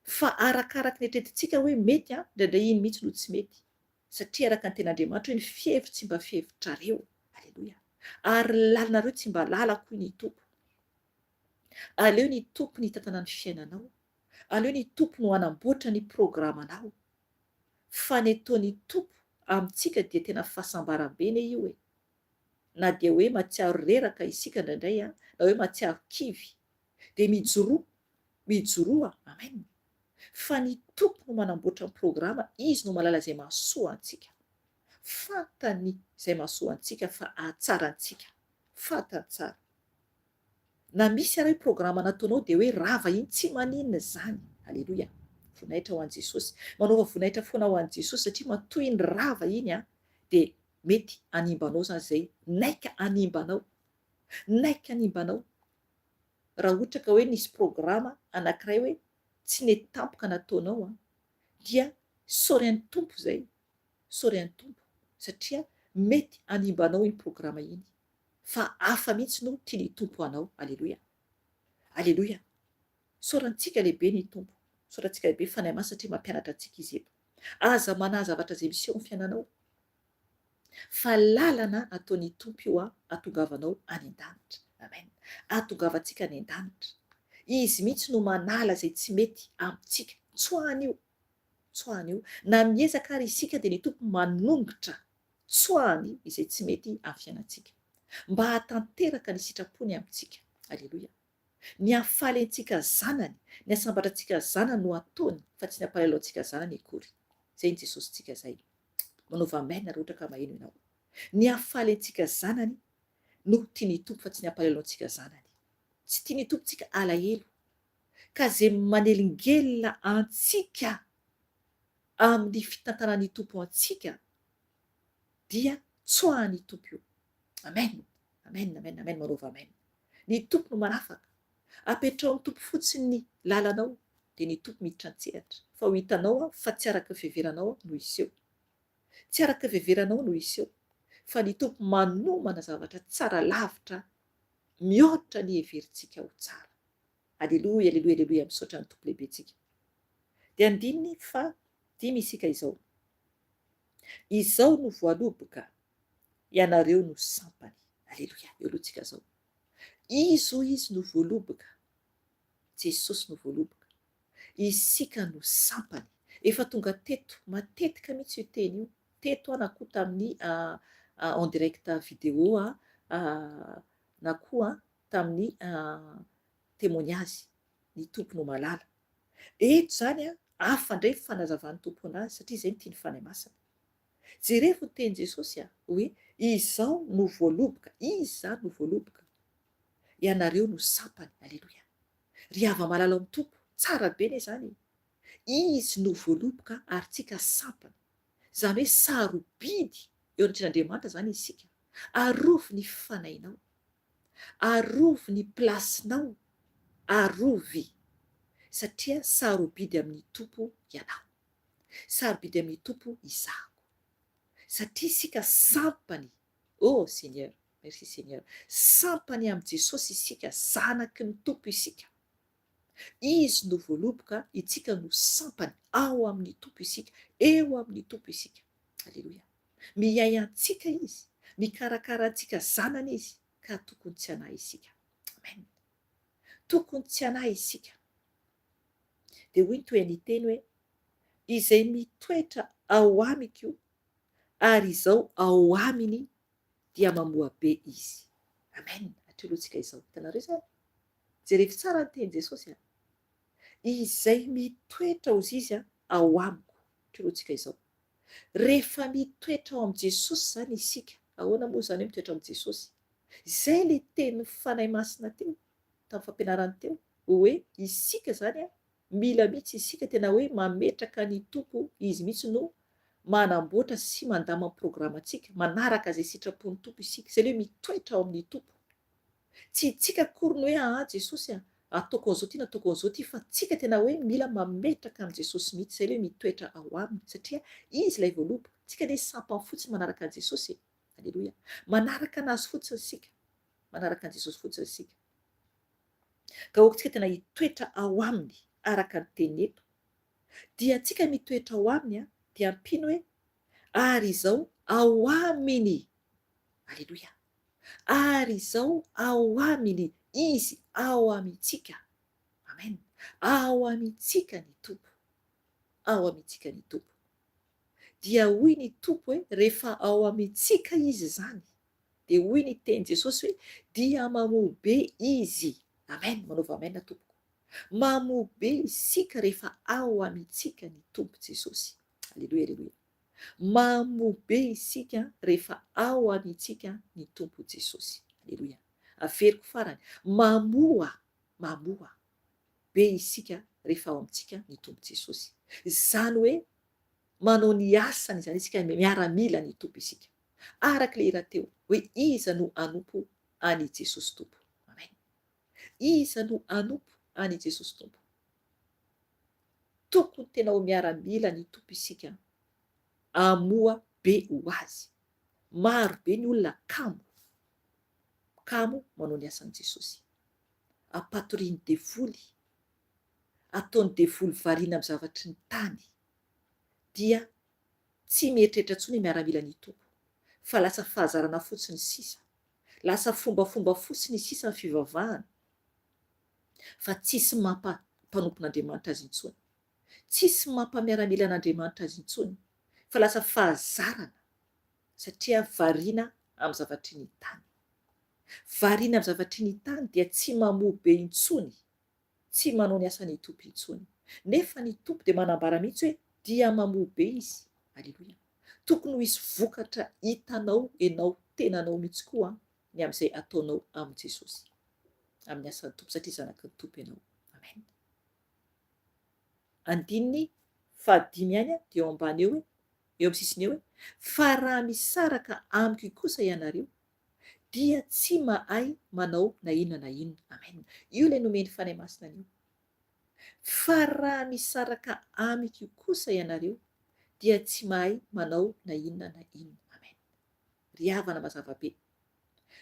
Fa arakaraky ny eritreretintsika hoe mety an, indraindray iny mihitsy no tsy mety. Satria araka ny tenin'Andriamanitra hoe ny fihevitro tsy mba fihevitrareo. Aleloia. Ary ny lalanareo tsy mba lalako hoy ny Tompo. Aleo ny Tompo ny hitantana ny fiainanao. Aleo ny Tompo no hanamboatra ny programanao. Fa ny ataon'ny Tompo amintsika dia tena fahasambaram-be anie io e. Na dia hoe mahatsiaro reraka isika indraindray an, na hoe mahatsiaro kivy. Dia mijoroa, mijoroa, amen. Fa ny Tompo no manamboatra ny programa, Izy no mahalala izay mahasoa antsika. Fantany izay mahasoa antsika fa hahatsara antsika. Fantany tsara. Na misy ara hoe programa nataonao dia hoe rava iny, tsy maninona izany. Aleloia. Voninahitra ho an'i Jesosy. Manaova voninahitra foana ho an'i Jesosy satria matoa iny rava iny an, dia mety hanimba anao izany izay naika hanimba anao. Naika hanimba anao. Raha ohatra ka hoe nisy programa anankiray hoe tsy nety tampoka nataonao an, dia. Isaory an'ny Tompo izay. Isaory an'ny Tompo satria mety hanimba anao iny programa iny. Fa hafa mihitsy no tian'ny Tompo anao. Aleloia. Aleloia. Isaorantsika lehibe ny Tompo. Isaorantsika lehibe Fanahy Masina satria mampianatra antsika Izy eto. Aza manahy zavatra izay miseho amin'ny fiainanao. Fa lalana ataon'ny Tompo io hahatongavanao any an-danitra. Amen. Hahatongavantsika any an-danitra. Izy mihitsy no manala izay tsy mety amintsika. Tsoahany io. Tsoahany io. Na miezaka ary isika dia ny Tompo manongotra tsoahany izay tsy mety amin'ny fiainantsika. Mba hahatanteraka ny sitrapony amintsika. Aleloia. Ny hahafaly antsika zanany, ny hahasambatra antsika zanany no ataony fa tsy ny hampalahelo antsika zanany akory. Izay ny Jesosintsika izay. Manaova amen raha ohatra ka maheno ianao. Ny hahafaly antsika zanany no tian'ny Tompo fa tsy ny hampalahelo antsika zanany. Tsy tian'ny Tompo tsika alahelo. Ka izay manelingelina antsika amin'ny fitantanan'ny Tompo antsika dia tsoahan'ny Tompo io. Amen. Amen, amen, amen, manaova amen. Ny Tompo no manafaka. Apetraho amin'ny Tompo fotsiny ny lalanao dia ny Tompo miditra an-tsehatra fa ho hitanao fa tsy araka ny fiheveranao no hiseho. Tsy araka ny fiheveranao no hiseho fa ny Tompo manomana zavatra tsara lavitra mihoatra ny heverintsika ho tsara. Aleloia, aleloia, aleloia, misaotra ny Tompo lehibentsika. Dia andininy faha dimy isika izao. Izao no voaloboka, ianareo no sampany. Aleloia, eo aloha tsika izao. Izy hoy izy no voaloboka, Jesosy no voaloboka. Isika no sampany. Efa tonga teto matetika mihitsy io teny io. Teto aho na koa tamin'ny en direct vidéo na koa tamin'ny témoignage. Ny Tompo no mahalala. Eto izany hafa indray ny fanazavan'ny Tompo anazy satria izay no tian'ny Fanahy Masina. Jerevo ny tenin'i Jesosy hoe Izaho no voaloboka, Izy izany no voaloboka, ianareo no sampany. Aleloia. Ry hava-malala ao amin'ny Tompo, tsara be anie izany e! Izy no voaloboka ary tsika sampany. Izany hoe sarobidy eo anatrehan'Andriamanitra izany isika. Arovy ny fanahinao. Arovy ny place-nao. Arovy. Satria sarobidy amin'ny Tompo ianao. Sarobidy amin'ny Tompo izaho. Satria isika sampany, oh Seigneur, merci Seigneur, sampany amin'i Jesosy isika, zanaky ny Tompo isika. Izy no voaloboka, itsika no sampany, ao amin'ny Tompo isika, eo amin'ny Tompo isika. Aleloia. Mihay antsika Izy, mikarakara antsika zanany Izy, ka tokony tsy hanahy isika. Amen. Tokony tsy hanahy isika. Dia hoy ny tohin'ny teny hoe, Izay mitoetra ao amiko ary izao ao aminy dia mamoa be izy. Amen. Hatreo aloha tsika izao. Hitanareo izany? Jerevo tsara ny tenin'i Jesosy a. Izay mitoetra hozy izy ao amiko. Hatreo aloha tsika izao. Rehefa mitoetra ao amin'i Jesosy izany isika, ahoana moa izany hoe mitoetra ao amin'i Jesosy? Izay ilay tenin'ny Fanahy Masina teo, tamin'ny fampianarany teo, hoe isika izany mila mihitsy isika tena hoe mametraka ny Tompo, Izy mihitsy no manamboatra sy mandama ny programantsika, manaraka izay sitrapon'ny Tompo isika, izay ilay hoe mitoetra ao amin'ny Tompo. Tsy itsika akory ny hoe aa Jesosy a, ataoko an'izao ity na ataoko an'izao ity fa tsika tena hoe mila mametraka amin'i Jesosy mihitsy, izay ilay hoe mitoetra ao aminy satria Izy ilay voaloboka, tsika anie sampany fotsiny manaraka an'i Jesosy e, aleloia, manaraka an'Azy fotsiny isika, manaraka an'i Jesosy fotsiny isika. Ka aoka tsika tena hitoetra ao aminy araka ny teniny eto. Dia tsika mitoetra ao aminy a, dia ampino hoe ary izao ao aminy, aleloia. Ary izao ao aminy Izy ao amintsika. Amen. Ao amintsika ny Tompo. Ao amintsika ny Tompo. Dia hoy ny Tompo hoe rehefa ao amintsika Izy izany, dia hoy ny tenin'i Jesosy hoe dia mamoa be Izy. Amen. Manaova amen tompoko. Mamoa be isika rehefa ao amintsika ny Tompo Jesosy. Aleloia, aleloia. Mamoa be isika rehefa ao amintsika ny Tompo Jesosy. Aleloia. Averiko farany, mamoa, mamoa be isika rehefa ao amintsika ny Tompo Jesosy. Izany hoe manao ny asany izany isika, miaramila ny Tompo isika. Araka ilay hira teo, hoe iza no hanompo an'i Jesosy Tompo. Amen. Iza no hanompo an'i Jesosy Tompo. Tokony tena ho miaramila ny Tompo isika hamoa be ho azy. Maro be ny olona kamo, kamo manao ny asan'i Jesosy. Ampatorian'ny devoly, ataon'ny devoly variana amin'ny zavatry ny tany, dia tsy mieritreritra intsony hoe miaramila ny Tompo, fa lasa fahazarana fotsiny sisa, lasa fombafomba fotsiny sisa ny fivavahana, fa tsisy mampa mpanompon'Andriamanitra azy intsony, tsisy mampa miaramila an'Andriamanitra azy intsony, fa lasa fahazarana, satria variana amin'ny zavatry ny tany. Variana amin'ny zavatry ny tany dia tsy mamoa be intsony, tsy manao ny asan'ny Tompo intsony. Nefa ny Tompo dia manambara mihitsy hoe dia mamoa be izy. Aleloia. Tokony ho hisy vokatra hitanao enao tenanao mihitsy koa ny amin'izay ataonao amin'i Jesosy. Amin'ny asan'ny Tompo satria zanaky ny Tompo ianao. Amen. Andininy fahadimy ihany dia eo ambany eo hoe, eo amin'ny sisiny eo hoe, fa raha misaraka amiko kosa ianareo dia tsy mahay manao na inona na inona. Amen. Io ilay nomen'ny Fanahy Masina an'io. Fa raha misaraka amiko kosa ianareo, dia tsy mahay manao na inona na inona. Amen. Ry havana mazava be.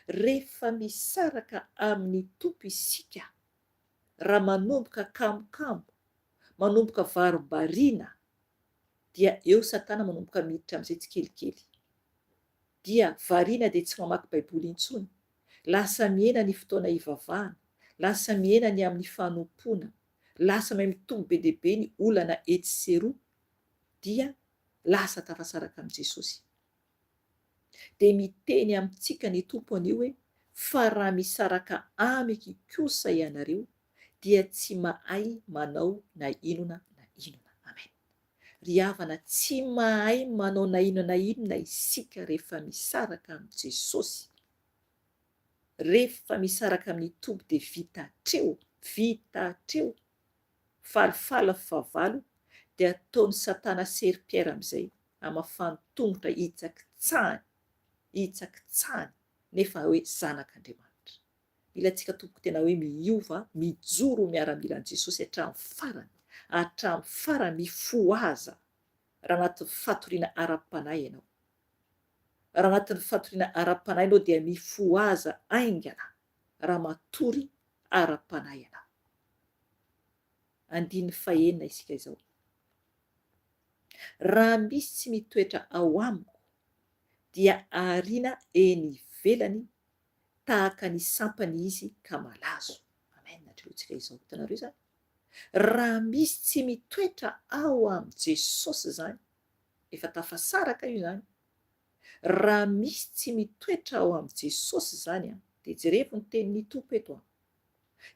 Rehefa misaraka amin'ny Tompo isika, raha manomboka kamokamo, manomboka varimbariana, dia eo Satana manomboka miditra amin'izay tsikelikely. Dia variana dia tsy mamaky baiboly intsony, lasa mihena ny fotoana hivavahana, lasa mihena ny amin'ny fanompoana, lasa miha mitombo be dia be ny olana etsy sy eroa, dia lasa tafasaraka amin'i Jesosy. Dia miteny amintsika ny Tompo anio hoe, fa raha misaraka amiko kosa ianareo, dia tsy mahay manao na inona na inona. Amen. Ry havana, tsy mahay manao na inona na inona isika rehefa misaraka amin'i Jesosy. Rehefa misaraka amin'ny Tompo dia vita hatreo, vita hatreo. Falifaly ny fahavalo dia ataon'i Satana serpiera amin'izay, hamafany tongotra hitsakitsahany, hitsakitsahany, nefa hoe zanak'Andriamanitra. Mila antsika tompoko tena hoe miova, mijoro ho miaramila an'i Jesosy hatramin'ny farany, hatramin'ny farany, mifohaza raha anatin'ny fatoriana ara-panahy ianao. Raha anatin'ny fatoriana ara-panahy ianao dia mifohaza haingana raha matory ara-panahy ianao. Andininy fahenina isika izao. Raha misy tsy mitoetra ao amiko dia ariana eny ivelany tahaka ny sampany izy ka malazo. Amen, atrehotsika izao. Hitanareo izany? Raha misy tsy mitoetra ao amin'i Jesosy izany, efa tafasaraka io izany. Raha misy tsy mitoetra ao amin'i Jesosy izany, dia jerevo ny tenin'ny Tompo eto an.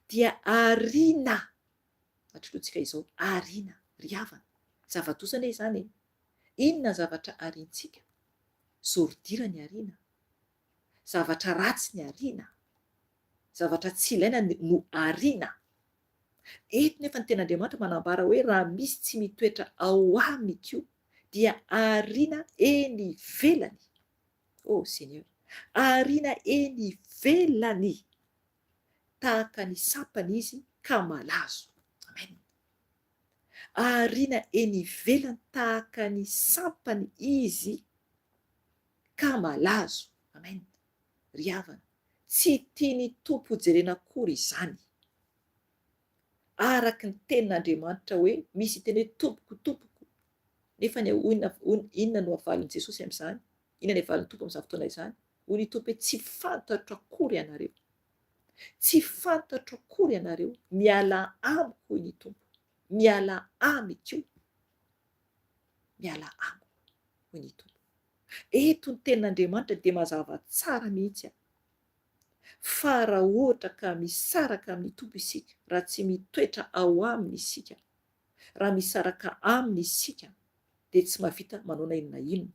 Dia ariana, atrehotsika izao, ariana, ry havana. Zava-doza anie izany e. Inona ny zavatra ariantsika? Zordira ny ariana. Zavatra ratsy ny ariana. Zavatra tsy ilaina no ariana. Eto nefa ny Tenin'Andriamanitra manambara hoe raha misy tsy mitoetra ao amiko dia ariana eny ivelany. Oh Seigneur! Ariana eny ivelany tahaka ny sampana izy ka malazo. Amen. Ariana eny ivelany tahaka ny sampana izy ka malazo. Amen. Ry havana, tsy tian'ny Tompo hojerena akory izany. Araka ny tenin'Andriamanitra hoe misy hiteny hoe Tompoko, Tompoko, nefa ny inona no havalin'i Jesosy amin'izany? Inona ny havalin'ny Tompo amin'izany fotoana izany? Hoy ny Tompo hoe tsy fantatro akory ianareo. Tsy fantatro akory ianareo. Mialà amiko, hoy ny Tompo. Mialà amiko. Mialà amiko, hoy ny Tompo. Eto ny tenin'Andriamanitra dia mazava tsara mihitsy an! Fa raha ohatra ka misaraka amin'ny Tompo isika, raha tsy mitoetra ao Aminy isika, raha misaraka Aminy isika, dia tsy mahavita manao na inona na inona.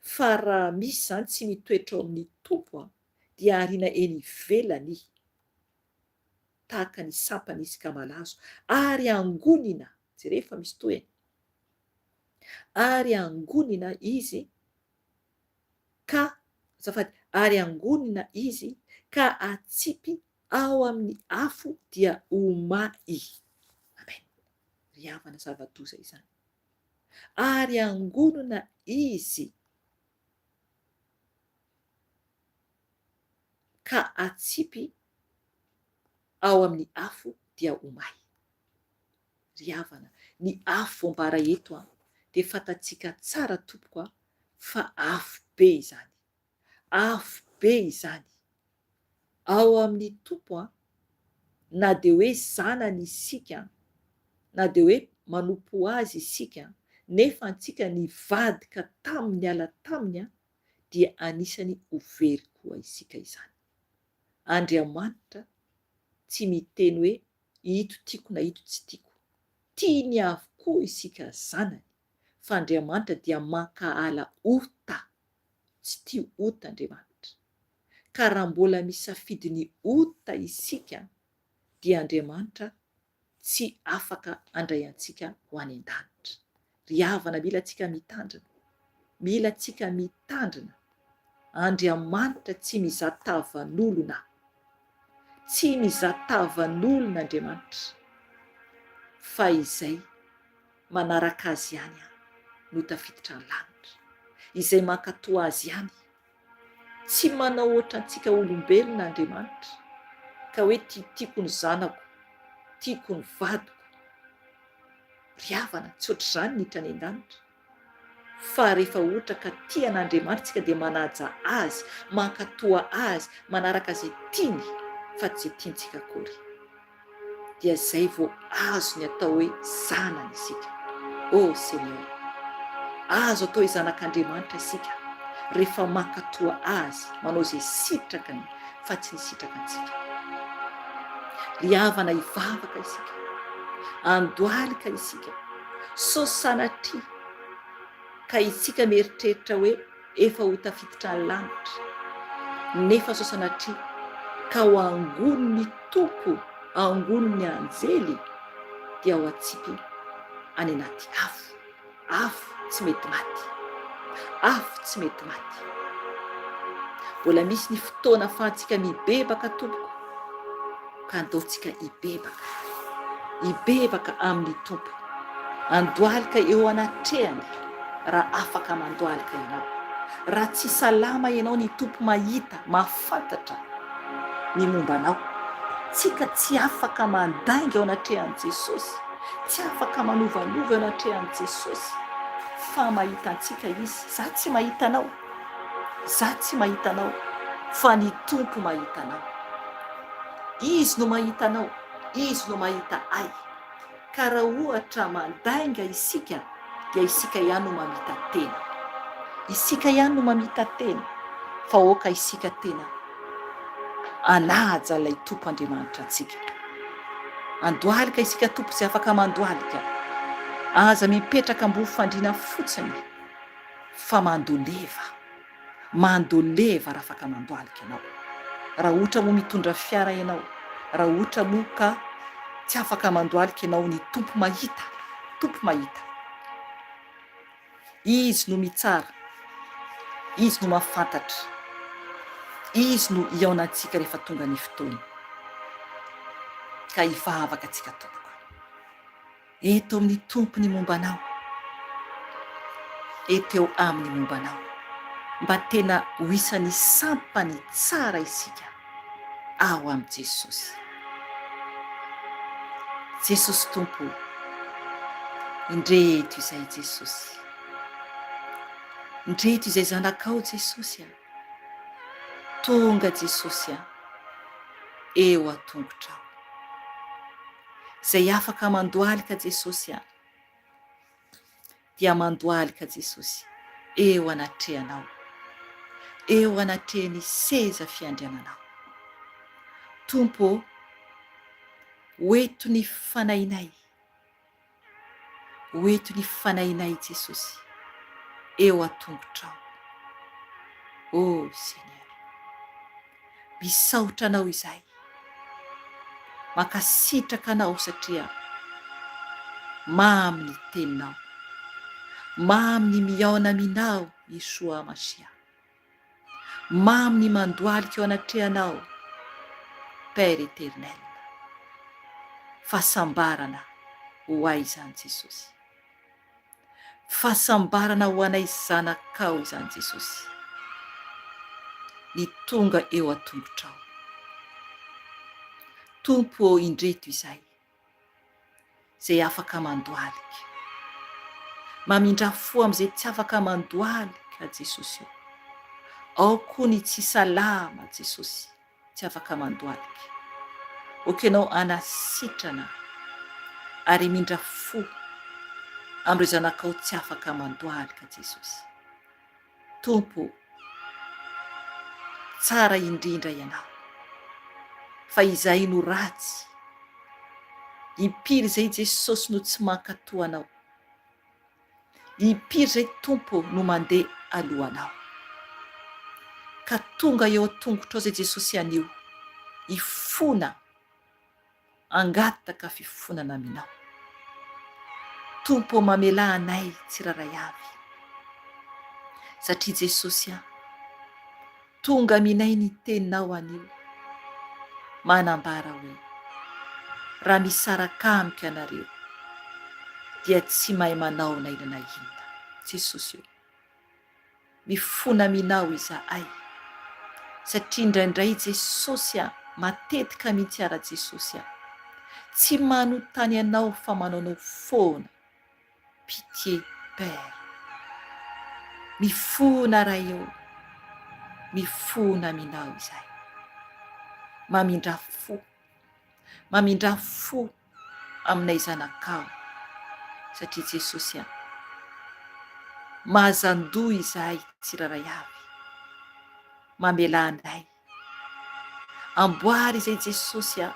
Fa raha misy izany tsy mitoetra ao amin'ny Tompo an, dia ariana eny ivelany tahaka ny sampana izy ka malazo, ary angonina, jereo fa misy tohiny, ary angonina izy ka, azafady, ary angonina izy ka atsipy ao amin'ny afo dia ho may. Amen. Ry havana zava-doza izany. Ary angonina izy ka atsipy ao amin'ny afo dia ho may. Ry havana, ny afo voambara eto an, dia fantatsika tsara tompoko an, fa afo be izany. Afo be izany. Ao amin'ny Tompo an, na dia hoe zanany isika an, na dia hoe manompo Azy isika an, nefa antsika nivadika taminy niala taminy an, dia anisany ho very koa isika izany. Andriamanitra tsy miteny hoe ito tiako na ito tsy tiako. Tiany avokoa isika zanany, fa Andriamanitra dia mankahala ota. Tsy tia ota Andriamanitra. Ka raha mbola misafidy ny ota isika dia Andriamanitra tsy afaka handray antsika ho any an-danitra. Ry havana mila antsika mitandrina. Mila antsika mitandrina. Andriamanitra tsy mizaha tavan'olona. Tsy mizaha tavan'olona Andriamanitra fa izay manaraka Azy ihany no tafiditra ny lanitra. Izay mankatò Azy ihany. Tsy manao ohatrantsika olombelona Andriamanitra ka hoe tiatiako ny zanako, tiako ny vadiko. Ry havana, tsy ohatr'izany ny hitra any an-danitra. Fa rehefa ohatra ka tia an'Andriamanitra isika dia manaja Azy, mankatoa Azy, manaraka izay tiany fa tsy izay tiantsika akory. Dia izay vao azo ny atao hoe zanany isika. Oh Seigneur! Azo atao hoe zanak'Andriamanitra isika rehefa mankatoa Azy, manao izay sitrakany fa tsy ny sitrakantsika. Ry havana hivavaka isika, andohalika isika, sao sanatria ka isika mieritreritra hoe efa ho tafiditra ny lanitra, nefa sao sanatria ka ho angonin'ny Tompo, angonin'ny anjely dia ho atsipy any anaty afo. Afo tsy mety maty. Afo tsy mety maty. Mbola misy ny fotoana afahantsika mibebaka tompoko ka andaontsika hibebaka. Hibebaka amin'ny Tompo. Andohalika eo anatrehany raha afaka mandohalika ianao. Raha tsy salama ianao ny Tompo mahita, mahafantatra ny momba anao. Tsika tsy afaka mandainga eo anatrehan'i Jesosy. Tsy afaka manovanova eo anatrehan'i Jesosy fa mahita antsika Izy. Za tsy mahita anao, za tsy mahita anao fa ny Tompo mahita anao. Izy no mahita anao, Izy no mahita ahy. Ka raha ohatra mandainga isika dia isika ihany no mamita tena. Isika ihany no mamita tena fa aoka isika tena hanaja ilay Tompo Andriamanitra antsika. Andohalika isika Tompo izay afaka mandohalika. Aza mipetraka ambony fandriana fotsiny fa mandoleva. Mandoleva raha afaka mandohalika ianao. Raha ohatra moa mitondra fiara ianao, raha ohatra moa ka tsy afaka mandohalika ianao, ny Tompo mahita, Tompo mahita. Izy no mitsara, Izy no mahafantatra, Izy no hihaonantsika rehefa tonga ny fotoana. Ka hivavaka antsika tompoko. Eto amin'ny Tompo ny momba anao. Eto eo Aminy momba anao. Mba tena ho isan'ny sampany tsara isika ao amin'i Jesosy. Jesosy Tompo o, indreto izay Jesosy. Indreto izay zanakao Jesosy a. Tonga Jesosy a, eo an-tongotrao. Izay afaka mandohalika Jesosy a. dia mandohalika Jesosy eo anatrehanao, eo anatrehan'ny seza fiandriananao. Tompo ô, ho eto ny fanahinay, ho eto ny fanahinay Jesosy, eo an-tongotrao. Oh Seigneur. Misaotra anao izahay. Mankasitraka anao satria mamy ny teninao. Mamy ny mihaona aminao Yeshua Mashiach. Mamy ny mandohalika eo anatrehanao Père Eternel. Fahasambarana. ho ahy izany Jesosy. Fahasambarana ho anay zanakao izany Jesosy. Ny tonga eo an-tongotrao. Tompo ô indreto izahay. Izay afaka mandohalika. Mamindrà fo amin'izay tsy afaka mandohalika Jesosy ô. Ao koa ny tsy salama Jesosy. tsy afaka mandohalika. Ok ianao hanasitrana ary himindra fo amin'ireo zanakao tsy afaka mandohalika Jesosy. Tompo o, tsara indrindra Ianao, fa izahay no ratsy. Impiry izay Jesosy no tsy mankatò Anao. Impiry izay Tompo no mandeha alohanao. Ka tonga eo an-tongotrao izay Jesosy anio, hifona, hangataka fifonana aminao. Tompo ô mamelà anay tsirairay avy. Satria Jesosy a, Tonga aminay ny teninao anio, manambara hoe, Raha misaraka amiko ianareo, dia tsy mahay manao na inona na inona. Jesosy ô, mifona aminao izahay, satria indraindray Jesosy a, matetika mihitsy ara Jesosy a, tsy manontany anao fa manaonao foana. Pitié Père. Mifona Ray ô, mifona aminao izahay. Mamindrà fo, mamindrà fo aminay zanakao satria Jesosy a, mahazandoha izahay tsirairay avy, mamelà anay. Amboary izay Jesosy a!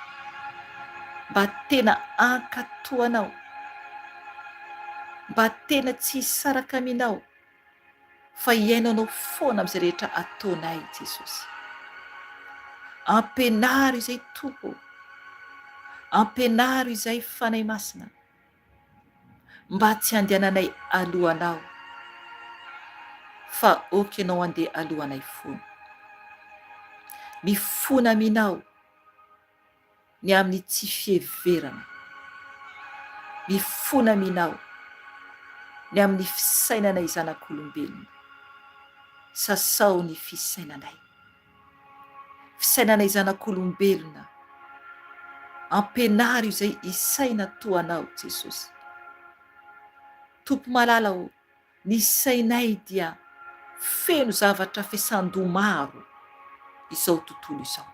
Mba tena hankatò Anao. Mba tena tsy hisaraka aminao fa hihaino Anao foana amin'izay rehetra ataonay Jesosy. Ampianaro izay Tompo ô! Ampianaro izay Fanahy Masina. Mba tsy handehananay alohanao fa ok ianao handeha alohanay foana. Mifona aminao ny amin'ny tsy fiheverana. Mifona aminao ny amin'ny fisainanay zanak'olombelona. Sasao ny fisainanay. Fisainanay zanak'olombelona. Ampianaro izay hisaina toa Anao, Jesosy. Tompo malala ô, ny sainay dia feno zavatra fiasan-doha maro izao tontolo izao.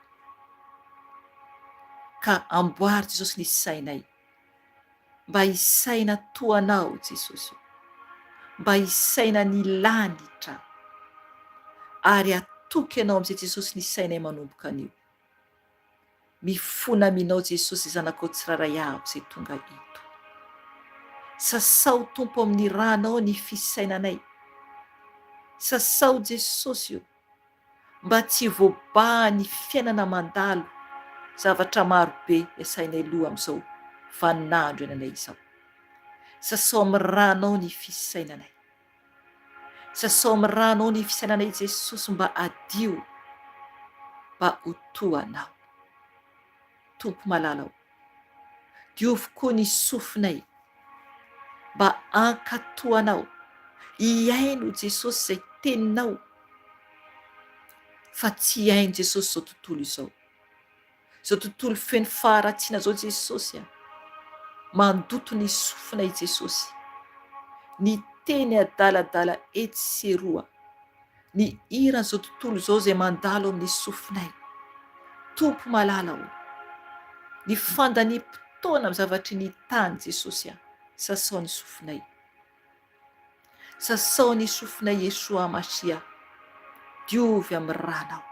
Ka amboary Jesosy ny sainay. Mba hisaina toa Anao, Jesosy ô. Mba hisaina ny lanitra. Ary hatoky Anao amin'izay Jesosy ny sainay manomboka anio. Mifona aminao Jesosy zanakao tsirairay avy izay tonga eto. Sasao Tompo amin'ny ranao ny fisainanay. Sasao Jesosy o. Mba tsy voabahan'ny fiainana mandalo zavatra maro be iasainay loha amin'izao vaninandro iainanay izao. Sasao amin'ny ranao ny fisainanay. Sasao amin'ny ranao ny fisainanay Jesosy mba hadio mba ho toa Anao. Tompo malala o, diovy koa ny sofinay mba hankatò Anao, hihaino Jesosy izay teninao fa tsy hihaino Jesosy izao tontolo izao. Izao tontolo feno faharatsiana izao Jesosy a! Mandoto ny sofina i Jesosy. Ny teny adaladala etsy sy eroa. Ny hiran'izao tontolo izao izay mandalo amin'ny sofinay. Tompo malala ô! Ny fandaniam-potoana amin'ny zavatry ny tany Jesosy a! Sasao ny sofinay. Sasao ny sofinay Yeshua Mashiah, diovy amin'ny ranao.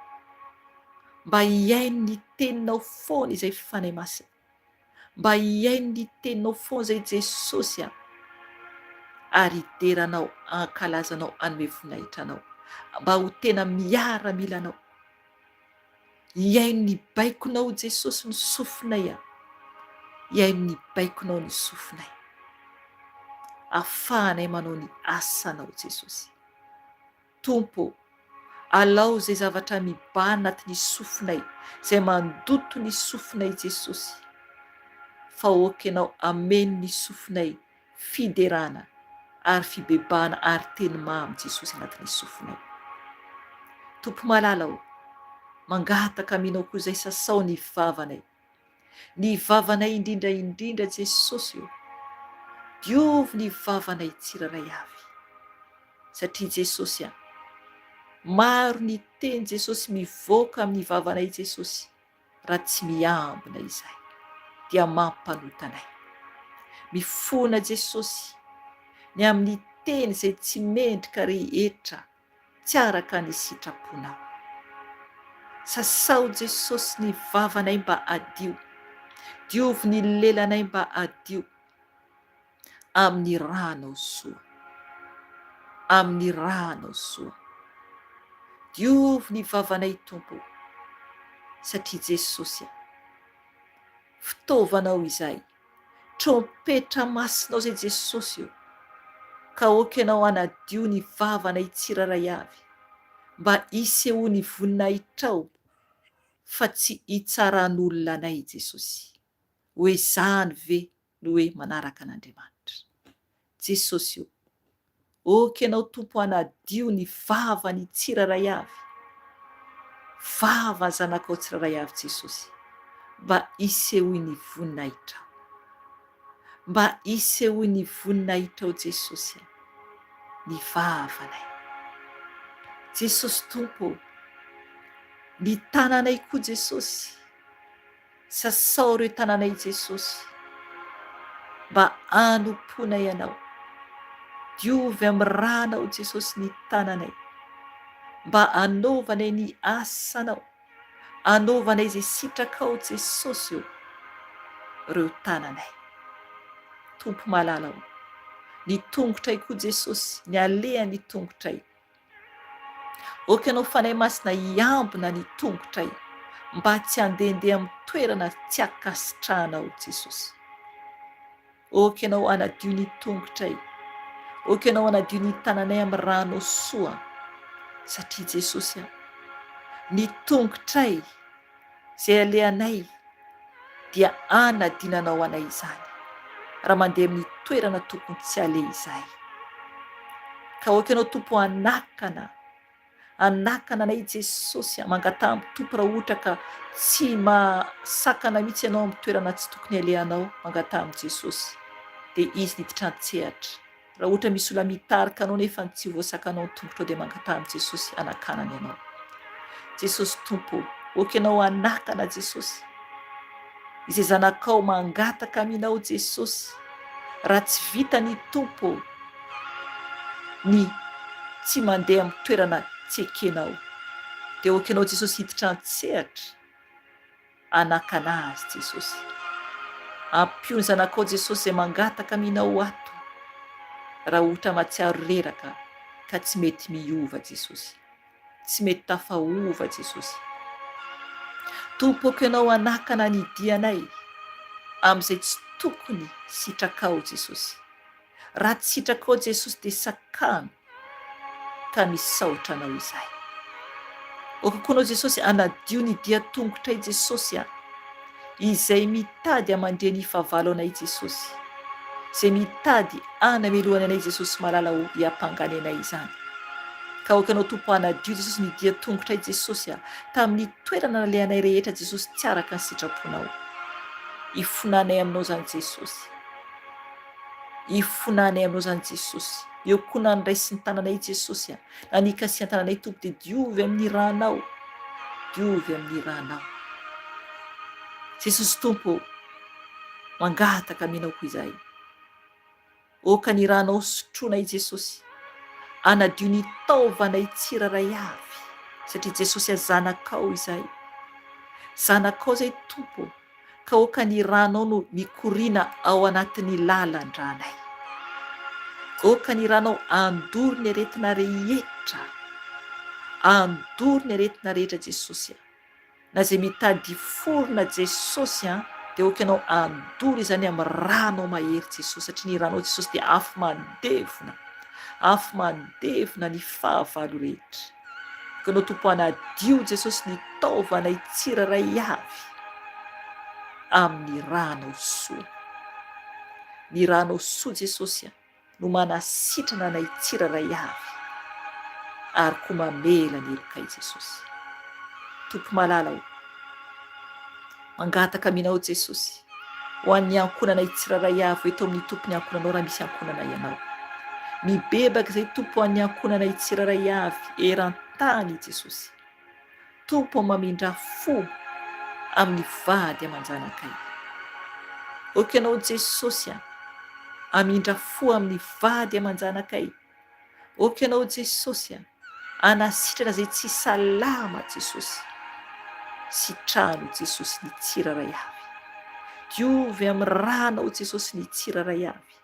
Mba hihaino ny teninao foana izay Fanahy Masina. Mba hihaino ny teninao foana izay Jesosy a. Ary hidera anao, hankalaza anao, hanome voninahitra anao. Mba ho tena miaramila anao. Hihaino ny baikonao Jesosy ny sofinay a! Hihaino ny baikonao ny sofinay. Afahanay manao ny asanao Jesosy. Tompo ô, alao izay zavatra mibahana anatin'ny sofinay, izay mandoto ny sofinay Jesosy. Fa aoka Ianao hameno ny sofinay fiderana ary fibebahana ary teny mamy Jesosy anatin'ny sofinay. Tompo malala ô, mangataka aminao koa izay sasao ny vavanay. Ny vavanay indrindra indrindra Jesosy ô, diovy ny vavanay tsirairay avy. Satria Jesosy a, maro ny teny Jesosy mivoaka amin'ny vavanay Jesosy. raha tsy miambina izahay dia mampanota anay. Mifona Jesosy ny amin'ny teny izay tsy mendrika rehetra tsy araka ny sitraponao. Sasao Jesosy ny vavanay mba hadio, diovy ny lelanay mba hadio. amin'ny rànao soa, amin'ny rànao soa. Diovy ny vavanay Tompo o, satria Jesosy a, fitaovanao izahay, trompetra masinao izay Jesosy o, ka aoka Ianao hanadio ny vavanay tsirairay avy, mba hisehoan'ny voninahitrao fa tsy hitsaran'olona anay Jesosy. Hoe izany ve no hoe manaraka an'Andriamanitra. Jesosy o! Ok Ianao Tompo hanadio ny vavany tsirairay avy, vava zanakao tsirairay avy Jesosy, mba hisehoy ny voninahitrao. Mba hisehoy ny voninahitrao Jesosy a! Ny vavanay. Jesosy Tompo o! Ny tananay koa Jesosy. Sasao ireo tananay Jesosy mba hanompoanay Anao. Diovy amin'ny ranao Jesosy ny tananay mba hanaovanay ny asanao, hanaovanay izay sitrakao Jesosy ô, ireo tananay. Tompo malala ô, ny tongotray koa Jesosy, ny alehan'ny tongotray. Aoka Ianao Fanahy Masina hiambina ny tongotray mba tsy handehandeha amin'ny toerana tsy ankasitrahanao Jesosy. Aoka Ianao hanadio ny tongotray. Aoka Ianao hanadio ny tananay amin'ny ranao soa. Satria Jesosy a, ny tongotray Izay alehanay dia anadinanao anay izany raha mandeha amin'ny toerana tokony tsy aleha izahay. Ka aoka Ianao Tompo hanakana, hanakana anay Jesosy a, mangataha amin'ny Tompo raha ohatra ka tsy mahasakana mihitsy ianao amin'ny toerana tsy tokony alehanao, mangataha amin'i Jesosy dia Izy niditra an-tsehatra. Raha ohatra misy olona mitarika anao nefa tsy voasakanao ny tongotrao dia mangataha amin'i Jesosy hanakanany anao. Jesosy Tompo ô, ok Ianao hanakana Jesosy. Izay zanakao mangataka aminao Jesosy, raha tsy vita ny Tompo ô, ny tsy mandeha amin'ny toerana tsy ekenao, dia ok Ianao Jesosy hiditra an-tsehatra. Anakana azy Jesosy. Ampio ny zanakao Jesosy izay mangataka aminao ato raha ohatra matsiaro reraka ka tsy mety miova Jesosy. Tsy mety tafaova Jesosy. Tompoko Ianao anakana ny dianay amin'izay tsy tokony sitrakao Jesosy. Raha tsy sitrakao Jesosy dia sakano ka misaotra anao izahay. Aoka koa anao Jesosy hanadio ny dia tongotray Jesosy a! Izay mitady hamandre ny fahavalo anay Jesosy, izay mitady hanamelohana anay Jesosy malala o hiampangany anay izany. Ka aoka anao Tompo hanadio Jesosy ny dia tongotray Jesosy a! Tamin'ny toerana nalehanay rehetra Jesosy tsy araka ny sitraponao. Ifonanay aminao izany Jesosy. Ifonanay aminao izany Jesosy. Eo koa na ny raisin-tananay Jesosy a, na ny ikasihan-tananay Tompo dia diovy amin'ny ranao. Diovy amin'ny ranao. Jesosy Tompo ô, mangataka aminao koa izahay. Aoka ny ranao sotroinay Jesosy. Anadio ny taovanay tsirairay avy satria Jesosy a zanakao izahay. Zanakao izay Tompo ô. ka aoka ny ranao no mikoriana ao anatin'ny lalan-dranay. Aoka ny ranao handoro ny aretina rehetra, handoro ny aretina rehetra Jesosy a. Na izay mitady hiforona Jesosy a, dia aoka ianao handoro izany amin'ny ranao mahery Jesosy, satria ny ranao Jesosy dia afo mandevona, afo mandevona ny fahavalo rehetra. Ka anao Tompo hanadio Jesosy ny taovanay tsirairay avy. Amin'ny rànao soa. Ny rànao soa Jesosy a, no manasitrana anay tsirairay avy ary koa mamela ny helokay Jesosy. Tompo malala o, mangataka aminao Jesosy ho an'ny ankohonanay tsirairay avy ho eto amin'ny Tompo ny ankohonanao raha misy ankohonana ianao. Mibebaka izay Tompo ho an'ny ankohonanay tsirairay avy eran-tany Jesosy. Tompo ô mamindrà fo amin'ny vady aman-janakay. Ok Ianao Jesosy a, amindra fo amin'ny vady aman-janakay. Ok Ianao Jesosy a, anasitrana izay tsy salama Jesosy. Sitrano Jesosy ny tsirairay avy. Diovy amin'ny ranao Jesosy ny tsirairay avy.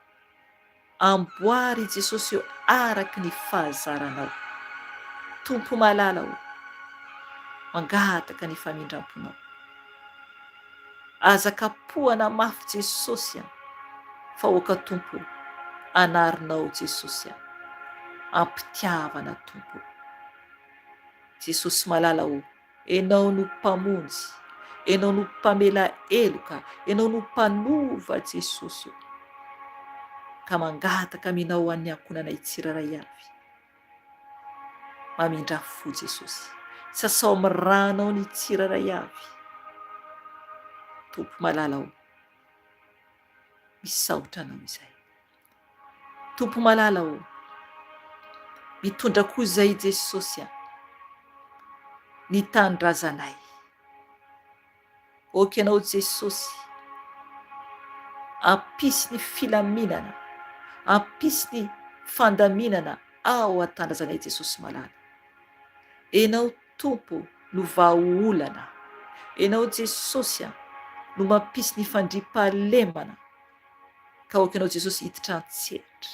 Amboary i Jesosy eo araky ny fahazaranao. Tompo malala o, mangataka ny famindramponao. Aza kapohana mafy Jesosy a, fa oka Tompo o, anarinao Jesosy a, ampitiavana Tompo o. Jesosy malala o, Enao no Mpamonjy, Enao no Mpamela heloka, Enao no Mpanova Jesosy o. Ka mangataka aminao ho an'ny ankohonanay tsirairay avy. Mamindrà fo Jesosy. Sasao amin'ny rànao ny tsirairay avy. Tompo malala o. Misaotra anao izay. Tompo malala ô, mitondra koa izay Jesosy a, ny tanindrazanay. Ok Ianao Jesosy, ampisy ny filaminana, ampisy ny fandaminana ao an-tanindrazanay Jesosy malala. Enao Tompo no vahaolana, Enao Jesosy a, no mampisy ny fandriampahalemana. Ka aoka ianao Jesosy hiditra an-tsehatra.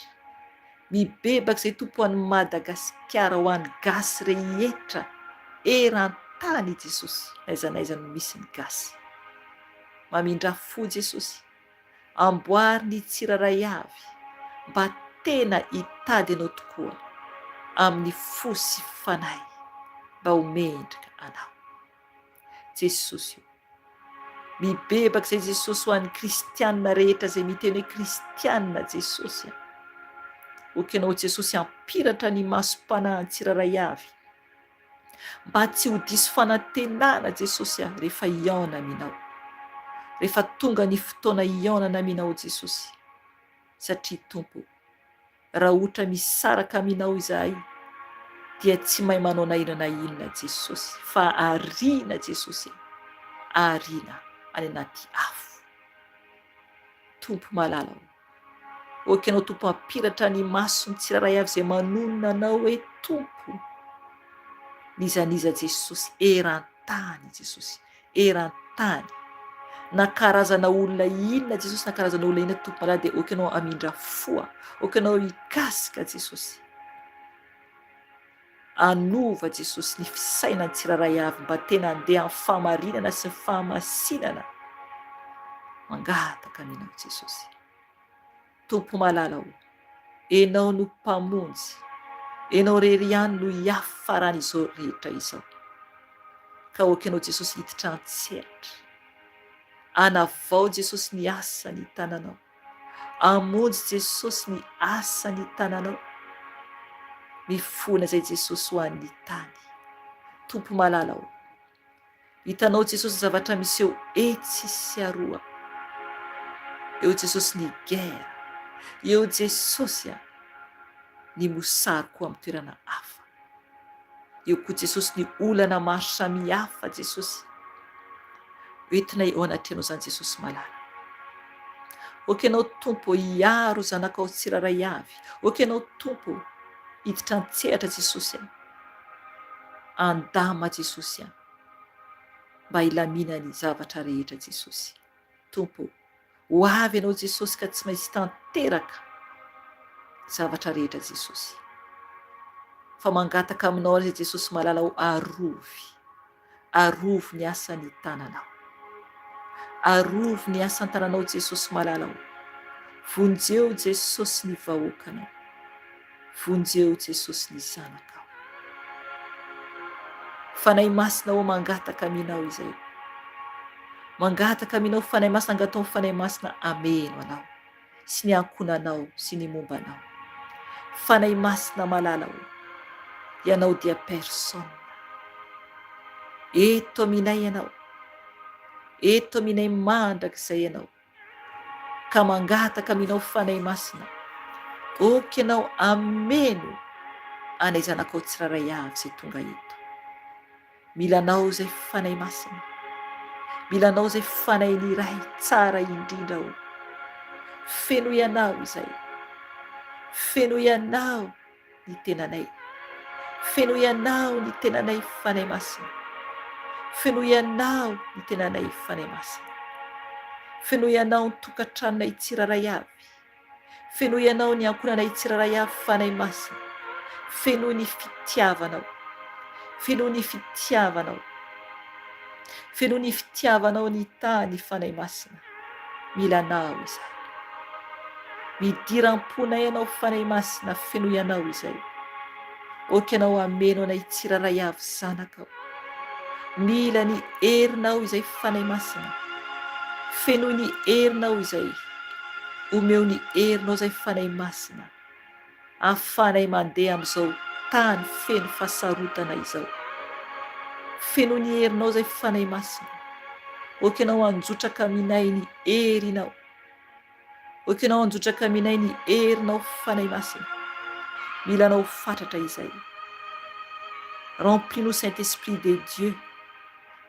Mibebaka izay Tompo ho an'i Madagasikara, ho an'ny gasy rehetra eran-tany Jesosy, n'aiza n'aiza no misy ny gasy. Mamindrà fo Jesosy, amboary ny tsirairay avy mba tena hitady Anao tokoa amin'ny fo sy fanahy mba ho mendrika Anao. Jesosy o. Mibebaka izay Jesosy ho an'ny kristianina rehetra izay miteny hoe kristianina Jesosy a. Ok ianao Jesosy hampiratra ny masom-panahin'ny tsirairay avy mba tsy ho diso fanantenana Jesosy a rehefa hihaona aminao. Rehefa tonga ny fotoana hihaonana aminao Jesosy satria Tompo Raha ohatra misaraka aminao izahay dia tsy mahay manao na inona na inona Jesosy fa ariana Jesosy a, ariana any anaty afo. Tompo malala o, ok ianao Tompo hampiratra ny mason'ny tsirairay avy izay manonona anao hoe Tompo, n'iza n'iza Jesosy eran tany Jesosy, eran-tany. Na karazana olona inona Jesosy, na karazana olona inona Tompo malala dia ok ianao hamindra fo, ok ianao hikasika Jesosy. Anova Jesosy ny fisainan'ny tsirairay avy mba tena handeha amin'ny fahamarinana sy ny fahamasinana. Mangataka aminao Jesosy. Tompo malala o, Enao no Mpamonjy, Enao rery ihany no hiafaran'izao rehetra izao. Ka ok Enao Jesosy hiditra an-tsehatra. Anavao Jesosy ny asan'ny tananao. Amonjy Jesosy ny asan'ny tananao. Mifona izay Jesosy ho an'ny tany. Tompo malala o. Hitanao Jesosy ny zavatra miseho etsy sy aroa. Eo Jesosy ny guerre. Eo Jesosy a, ny mosary koa amin'ny toerana hafa. Eo koa Jesosy ny olana maro samihafa Jesosy. Entinay eo anatrehanao izany Jesosy malala. Ok ianao Tompo hiaro zanakao tsirairay avy. Ok ianao Tompo hiditra an-tsehatra Jesosy a. Andama Jesosy a! Mba hilamina ny zavatra rehetra Jesosy. Tompo o! Ho avy Ianao Jesosy ka tsy maintsy tanteraka ny zavatra rehetra Jesosy. Fa mangataka Aminao aza Jesosy malala o arovy. Arovy ny asan'ny tananao. Arovy ny asan-tananao Jesosy malala o. Vonjeo Jesosy ny vahoakanao. Vonjeo Jesosy ny zanakao. Fanahy Masina ô mangataka aminao izay. Mangataka aminao Fanahy Masina angataho Fanahy Masina ameno anao sy ny ankohonanao sy ny momba anao. Fanahy Masina malala o, Ianao dia personne. Eto aminay Ianao. Eto aminay mandrakizay Ianao. Ka mangataka aminao Fanahy Masina, ok Ianao ameno anay zanakao tsirairay avy izay tonga eto. Mila Anao izay Fanahy Masina. Mila Anao izay Fanahin'ny Ray tsara indrindra o. Fenoy Anao izay. Fenoy Anao ny tenanay. Fenoy Anao ny tenanay Fanahy Masina. Fenoy Anao ny tenanay Fanahy Masina. Fenoy Anao ny tokantranonay tsirairay avy. Fenoy Anao ny ankohonanay tsirairay avy Fanahy Masina. Fenoy ny fitiavanao. Fenoy ny fitiavanao. Fenoy ny fitiavanao ny tany Fanahy Masina. Mila Anao izahay. Midira am-ponay Ianao Fanahy Masina fenoy Anao izay. Ok Ianao hameno anay tsirairay avy zanakao. Mila ny herinao izay Fanahy Masina. Fenoy ny herinao izay. Omeo ny herinao izay Fanahy Masina. Ahafahanay mandeha amin'izao tany feno fahasarotana izao. Fenoy ny herinao izay Fanahy Masina. Ok Ianao hanjotraka aminay ny herinao. Ok Ianao hanjotraka aminay ny herinao Fanahy Masina. Mila Anao fatratra izay. Remplis-nous Saint-Esprit de Dieu.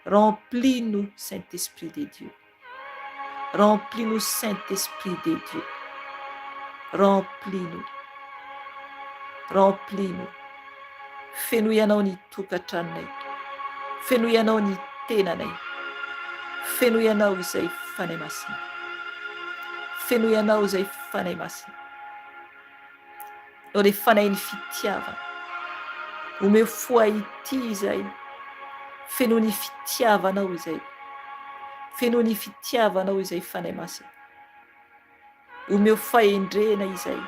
Remplis-nous Saint-Esprit de Dieu. Remplis-nous Saint-Esprit de Dieu. Remplis-nous. Remplis-nous. Fenoy Anao ny tokantranonay. Fenoy Anao ny tenanay. Fenoy Anao izay Fanahy Masina. Fenoy Anao izay Fanahy Masina. Ianao ilay Fanahin'ny fitiavana. Omeo fo ahy ity izay. Fenoy ny fitiavanao izay. Fenoy ny fitiavanao izay Fanahy Masina. Omeo fahendrena izay.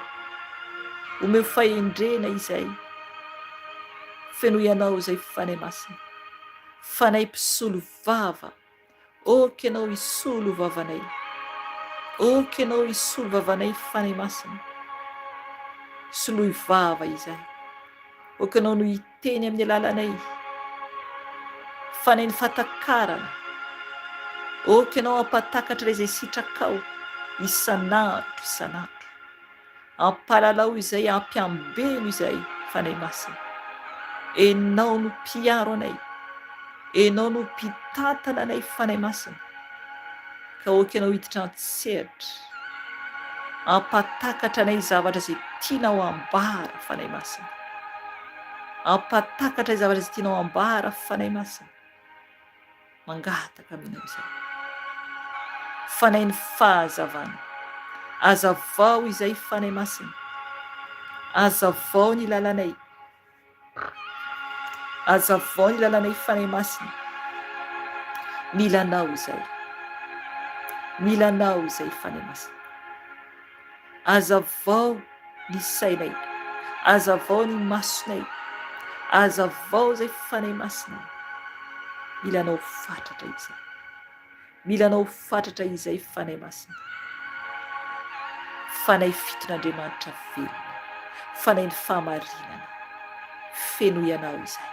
Omeo fahendrena izay. Fenoy Anao izay Fanahy Masina. Fanahy mpisolo vava. Ok Ianao hisolo vavanay. Ok Ianao hisolo vavanay Fanahy Masina. Soloy vava izay. Ok Ianao no hiteny amin'ny alalanay. Fanahy ny fahatakarana. Ok Ianao hampatakatra ilay izay sitrakao isan'andro isan'andro. Ampalalao izay ampiambeno izay Fanahy Masina. Enao no mpiaro anay. Enao no mpitantana anay Fanahy Masina. Ka ok Ianao hiditra an-tsehatra. Ampatakatra anay zavatra izay tianao ambara Fanahy Masina. Ampatakatra zavatra izay tianao ambara Fanahy Masina. Mangataka aminao izahay. Fanahin'ny fahazavana. Azavao izay Fanahy Masina. Azavao ny lalanay. Azavao ny lalanay Fanahy Masina. Mila Anao izay. Mila Anao izay Fanahy Masina. Azavao ny sainay, azavao ny masonay, azavao izay Fanahy Masina. Mila Anao fatratra izay. Mila Anao fatratra izay Fanahy Masina. Fanahy fiton'Andriamanitra velona, Fanahin'ny fahamarinana. Fenoy Anao izay.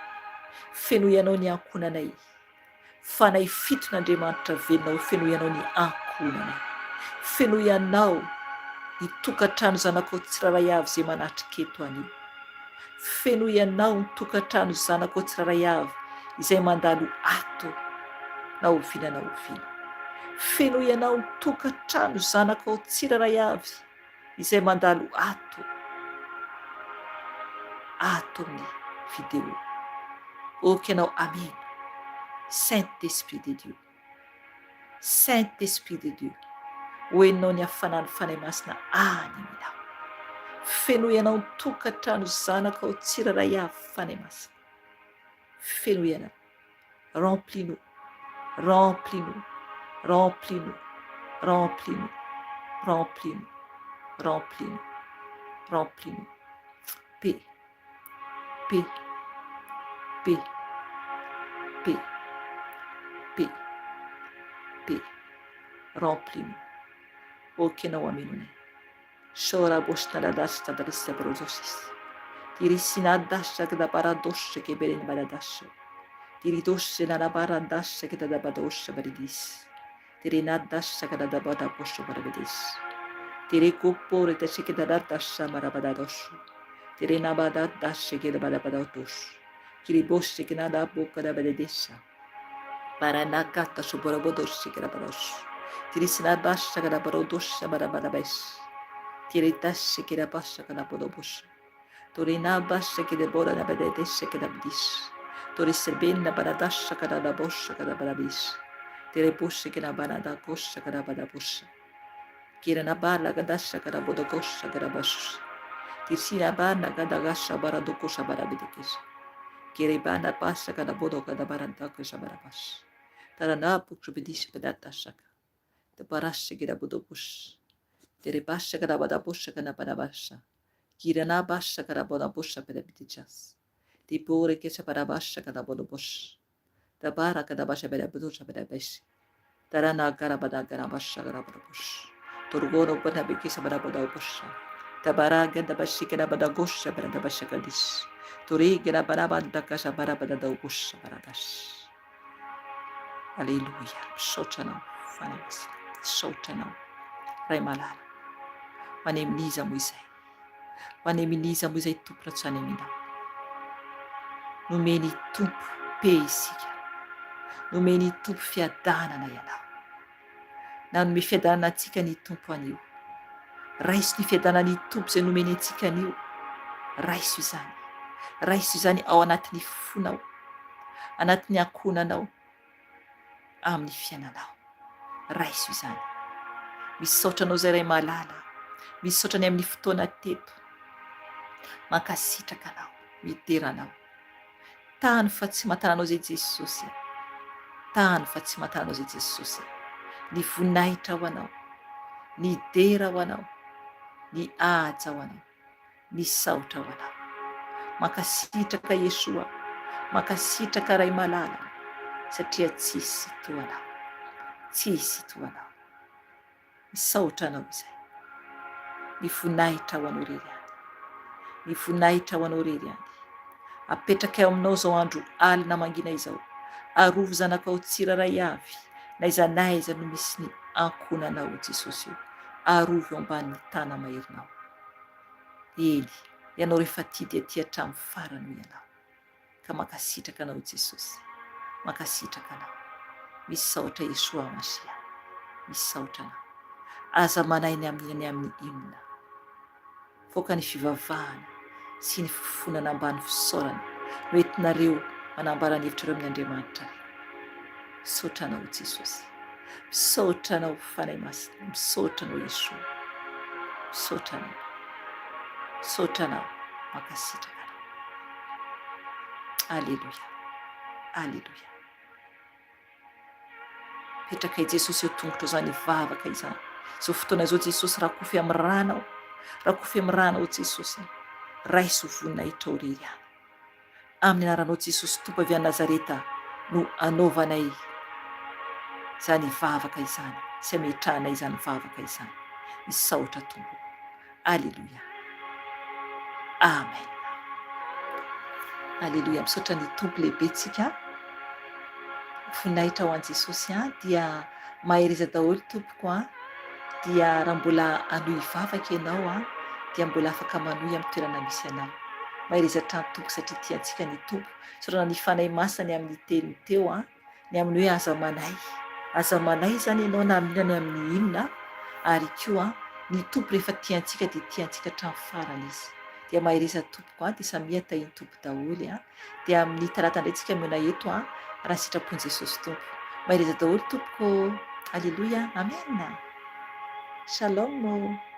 Fenoy Anao ny ankohonanay. Fanahy fiton'Andriamanitra velona ho fenoy Anao ny ankohonanay. Fenoy Anao ny tokantrano zanakao tsirairay avy izay manatrika eto anio. Fenoy Anao ny tokantrano zanakao tsirairay avy izay mandalo ato na oviana na oviana. Fenoy Anao ny tokantrano zanakao tsirairay avy izay mandalo ato ato amin'ny vidéo. Ok ianao Amen. Saint Esprit de Dieu. Saint Esprit de Dieu. Ho henonao ny hafanan'ny Fanahy Masina any aminao. Fenoy anao ny tokantrano zanakao tsirairay avy Fanahy Masina. Fenoy anao. Remplis-nous, remplis-nous, remplis-nous, remplis-nous, remplis-nous, remplis-nous, remplis-nous. P, P, P, P, P. paix. Remplis-nous. Ok Ianao hameno anay. Shora boshnaradash tadrisya brozosis. Dirisinadash kadabaradosha keberin baradasha. Diridoshe narabaradash kadabadosha baridis. Dirinadash kadabadabosha barabidis. Dirikupore teshikadaradasha marabadadosha. Dirinabadadash kedabadabadosh. Kiriboshe kinadabukadabadidisha. Paranakata shuborobodoshi kirabarosh. Tirisinabasha karabarodosha barabarabesh. Tiritashi kirabasha karabodobosha. Torinabasha kirebora nabedesha kirabdish. Torisebina baradasha karabosha karabarabish. Tirebusha kirabaradakosha karabadabosha. Kiranabala gadasha karabodokosha karabash. Tirsinabana gadagasha baradokosha barabidikisha. Kiribana basha karabodo kadabarandakosha barabash. Taranapuksubidisha badatashaka. Tabarasha kirabodobush. Terebasha karabadabosha kanabarabasha. Kiranabasha karabodabosha barabidijas. Tipure kesha barabasha karabodobosh. Tabara kadabasha barabudosha barabesh. Tarana karabada karabasha karabodobosh. Torgono banabikisha barabodobosha. Tabara gadabashi karabadagosha baradabasha kadish. Tori garabarabadakasha barabadadogosha baradash. Aleloia. Misaotra anao, Fanahy Masina. Misaotra anao, Ray malala. Manemin'iza moa izay? Manemin'iza moa izay Tompo raha tsy any aminao? Nomen'ny Tompo paix isika. Nomen'ny Tompo fiadanana ianao. Nanome fiadanana antsika ny Tompo anio. Raiso ny fiadanan'ny Tompo izay nomeny antsika anio. Raiso izany. Raiso izany ao anatin'ny fonao, anatin'ny ankohonanao, amin'ny fiainanao. Raiso izany. Misaotra anao izay Ray malala. Misaotra ny amin'ny fotoana teto. Mankasitraka anao. Midera anao. Tany fa tsy matana anao izay Jesosy a. Tany fa tsy matana anao izay Jesosy a. Ny voninahitra ho anao. Ny dera ho anao. Ny haja ho anao. Misaotra ho anao. Mankasitraka Yeshua. Mankasitraka Ray malala satria tsisy toa anao. Tsisy toa anao. Misaotra anao izay. Ny voninahitra ho anao irery ihany. Ny voninahitra ho anao irery ihany. Apetrakay ao aminao izao andro alina mangina izao. Arovy zanakao tsirairay avy n'aiza n'aiza no misy ny ankohonanao Jesosy o. Arovy eo ambanin'ny tana maherinao. Eny, ianao rehefa tia dia tia hatramin'ny farany hoy ianao. Ka mankasitraka anao Jesosy. Mankasitraka anao. Misaotra Yeshua Mashiach. Misaotra anao. Aza manahy ny amin'inona ny amin'ny inona. Faoka ny fivavahana sy ny fifonana ambany fisaorana no entinareo manambara ny hevitrareo amin'ny Andriamanitrareo. Misaotra anao Jesosy. Misaotra anao Fanahy Masina. Misaotra anao Yeshua. Misaotra anao. Misaotra anao. Mankasitraka anao. Aleloia. Aleloia. Petrakay Jesosy eo tongotrao izany vavaka izany. Izao fotoana izao Jesosy rakofy amin'ny ranao. Rakofy amin'ny ranao Jesosy. Raiso voninahitrao irery ihany. Amin'ny anaranao Jesosy Tompo avy any Nazareta no anaovanay izany vavaka izany sy ametrahanay izany vavaka izany. Misaotra Tompo. Aleloia. Amen. Aleloia. Misaotra ny Tompo lehibe tsika. Voninahitra ho an'i Jesosy an dia mahereza daholo tompoko an. Dia raha mbola hanohy hivavaka ianao an dia mbola afaka manohy amin'ny toerana misy anao. Mahereza hatrany tompoko satria tia antsika ny Tompo. Isaorana ny Fanahy Masina ny amin'ny teniny teo an. Ny amin'ny hoe aza manahy. Aza manahy izany ianao na amin'inona na amin'ny inona, ary koa ny Tompo rehefa tia antsika dia tia antsika hatramin'ny farany Izy. Dia mahereza tompoko an, dia samia tahin'ny Tompo daholo an. Dia amin'ny talata indray tsika mihaona eto an, raha sitrapon'i Jesosy Tompo. Mahereza daholo tompoko ô. Aleloia. Amen. Shalom ô.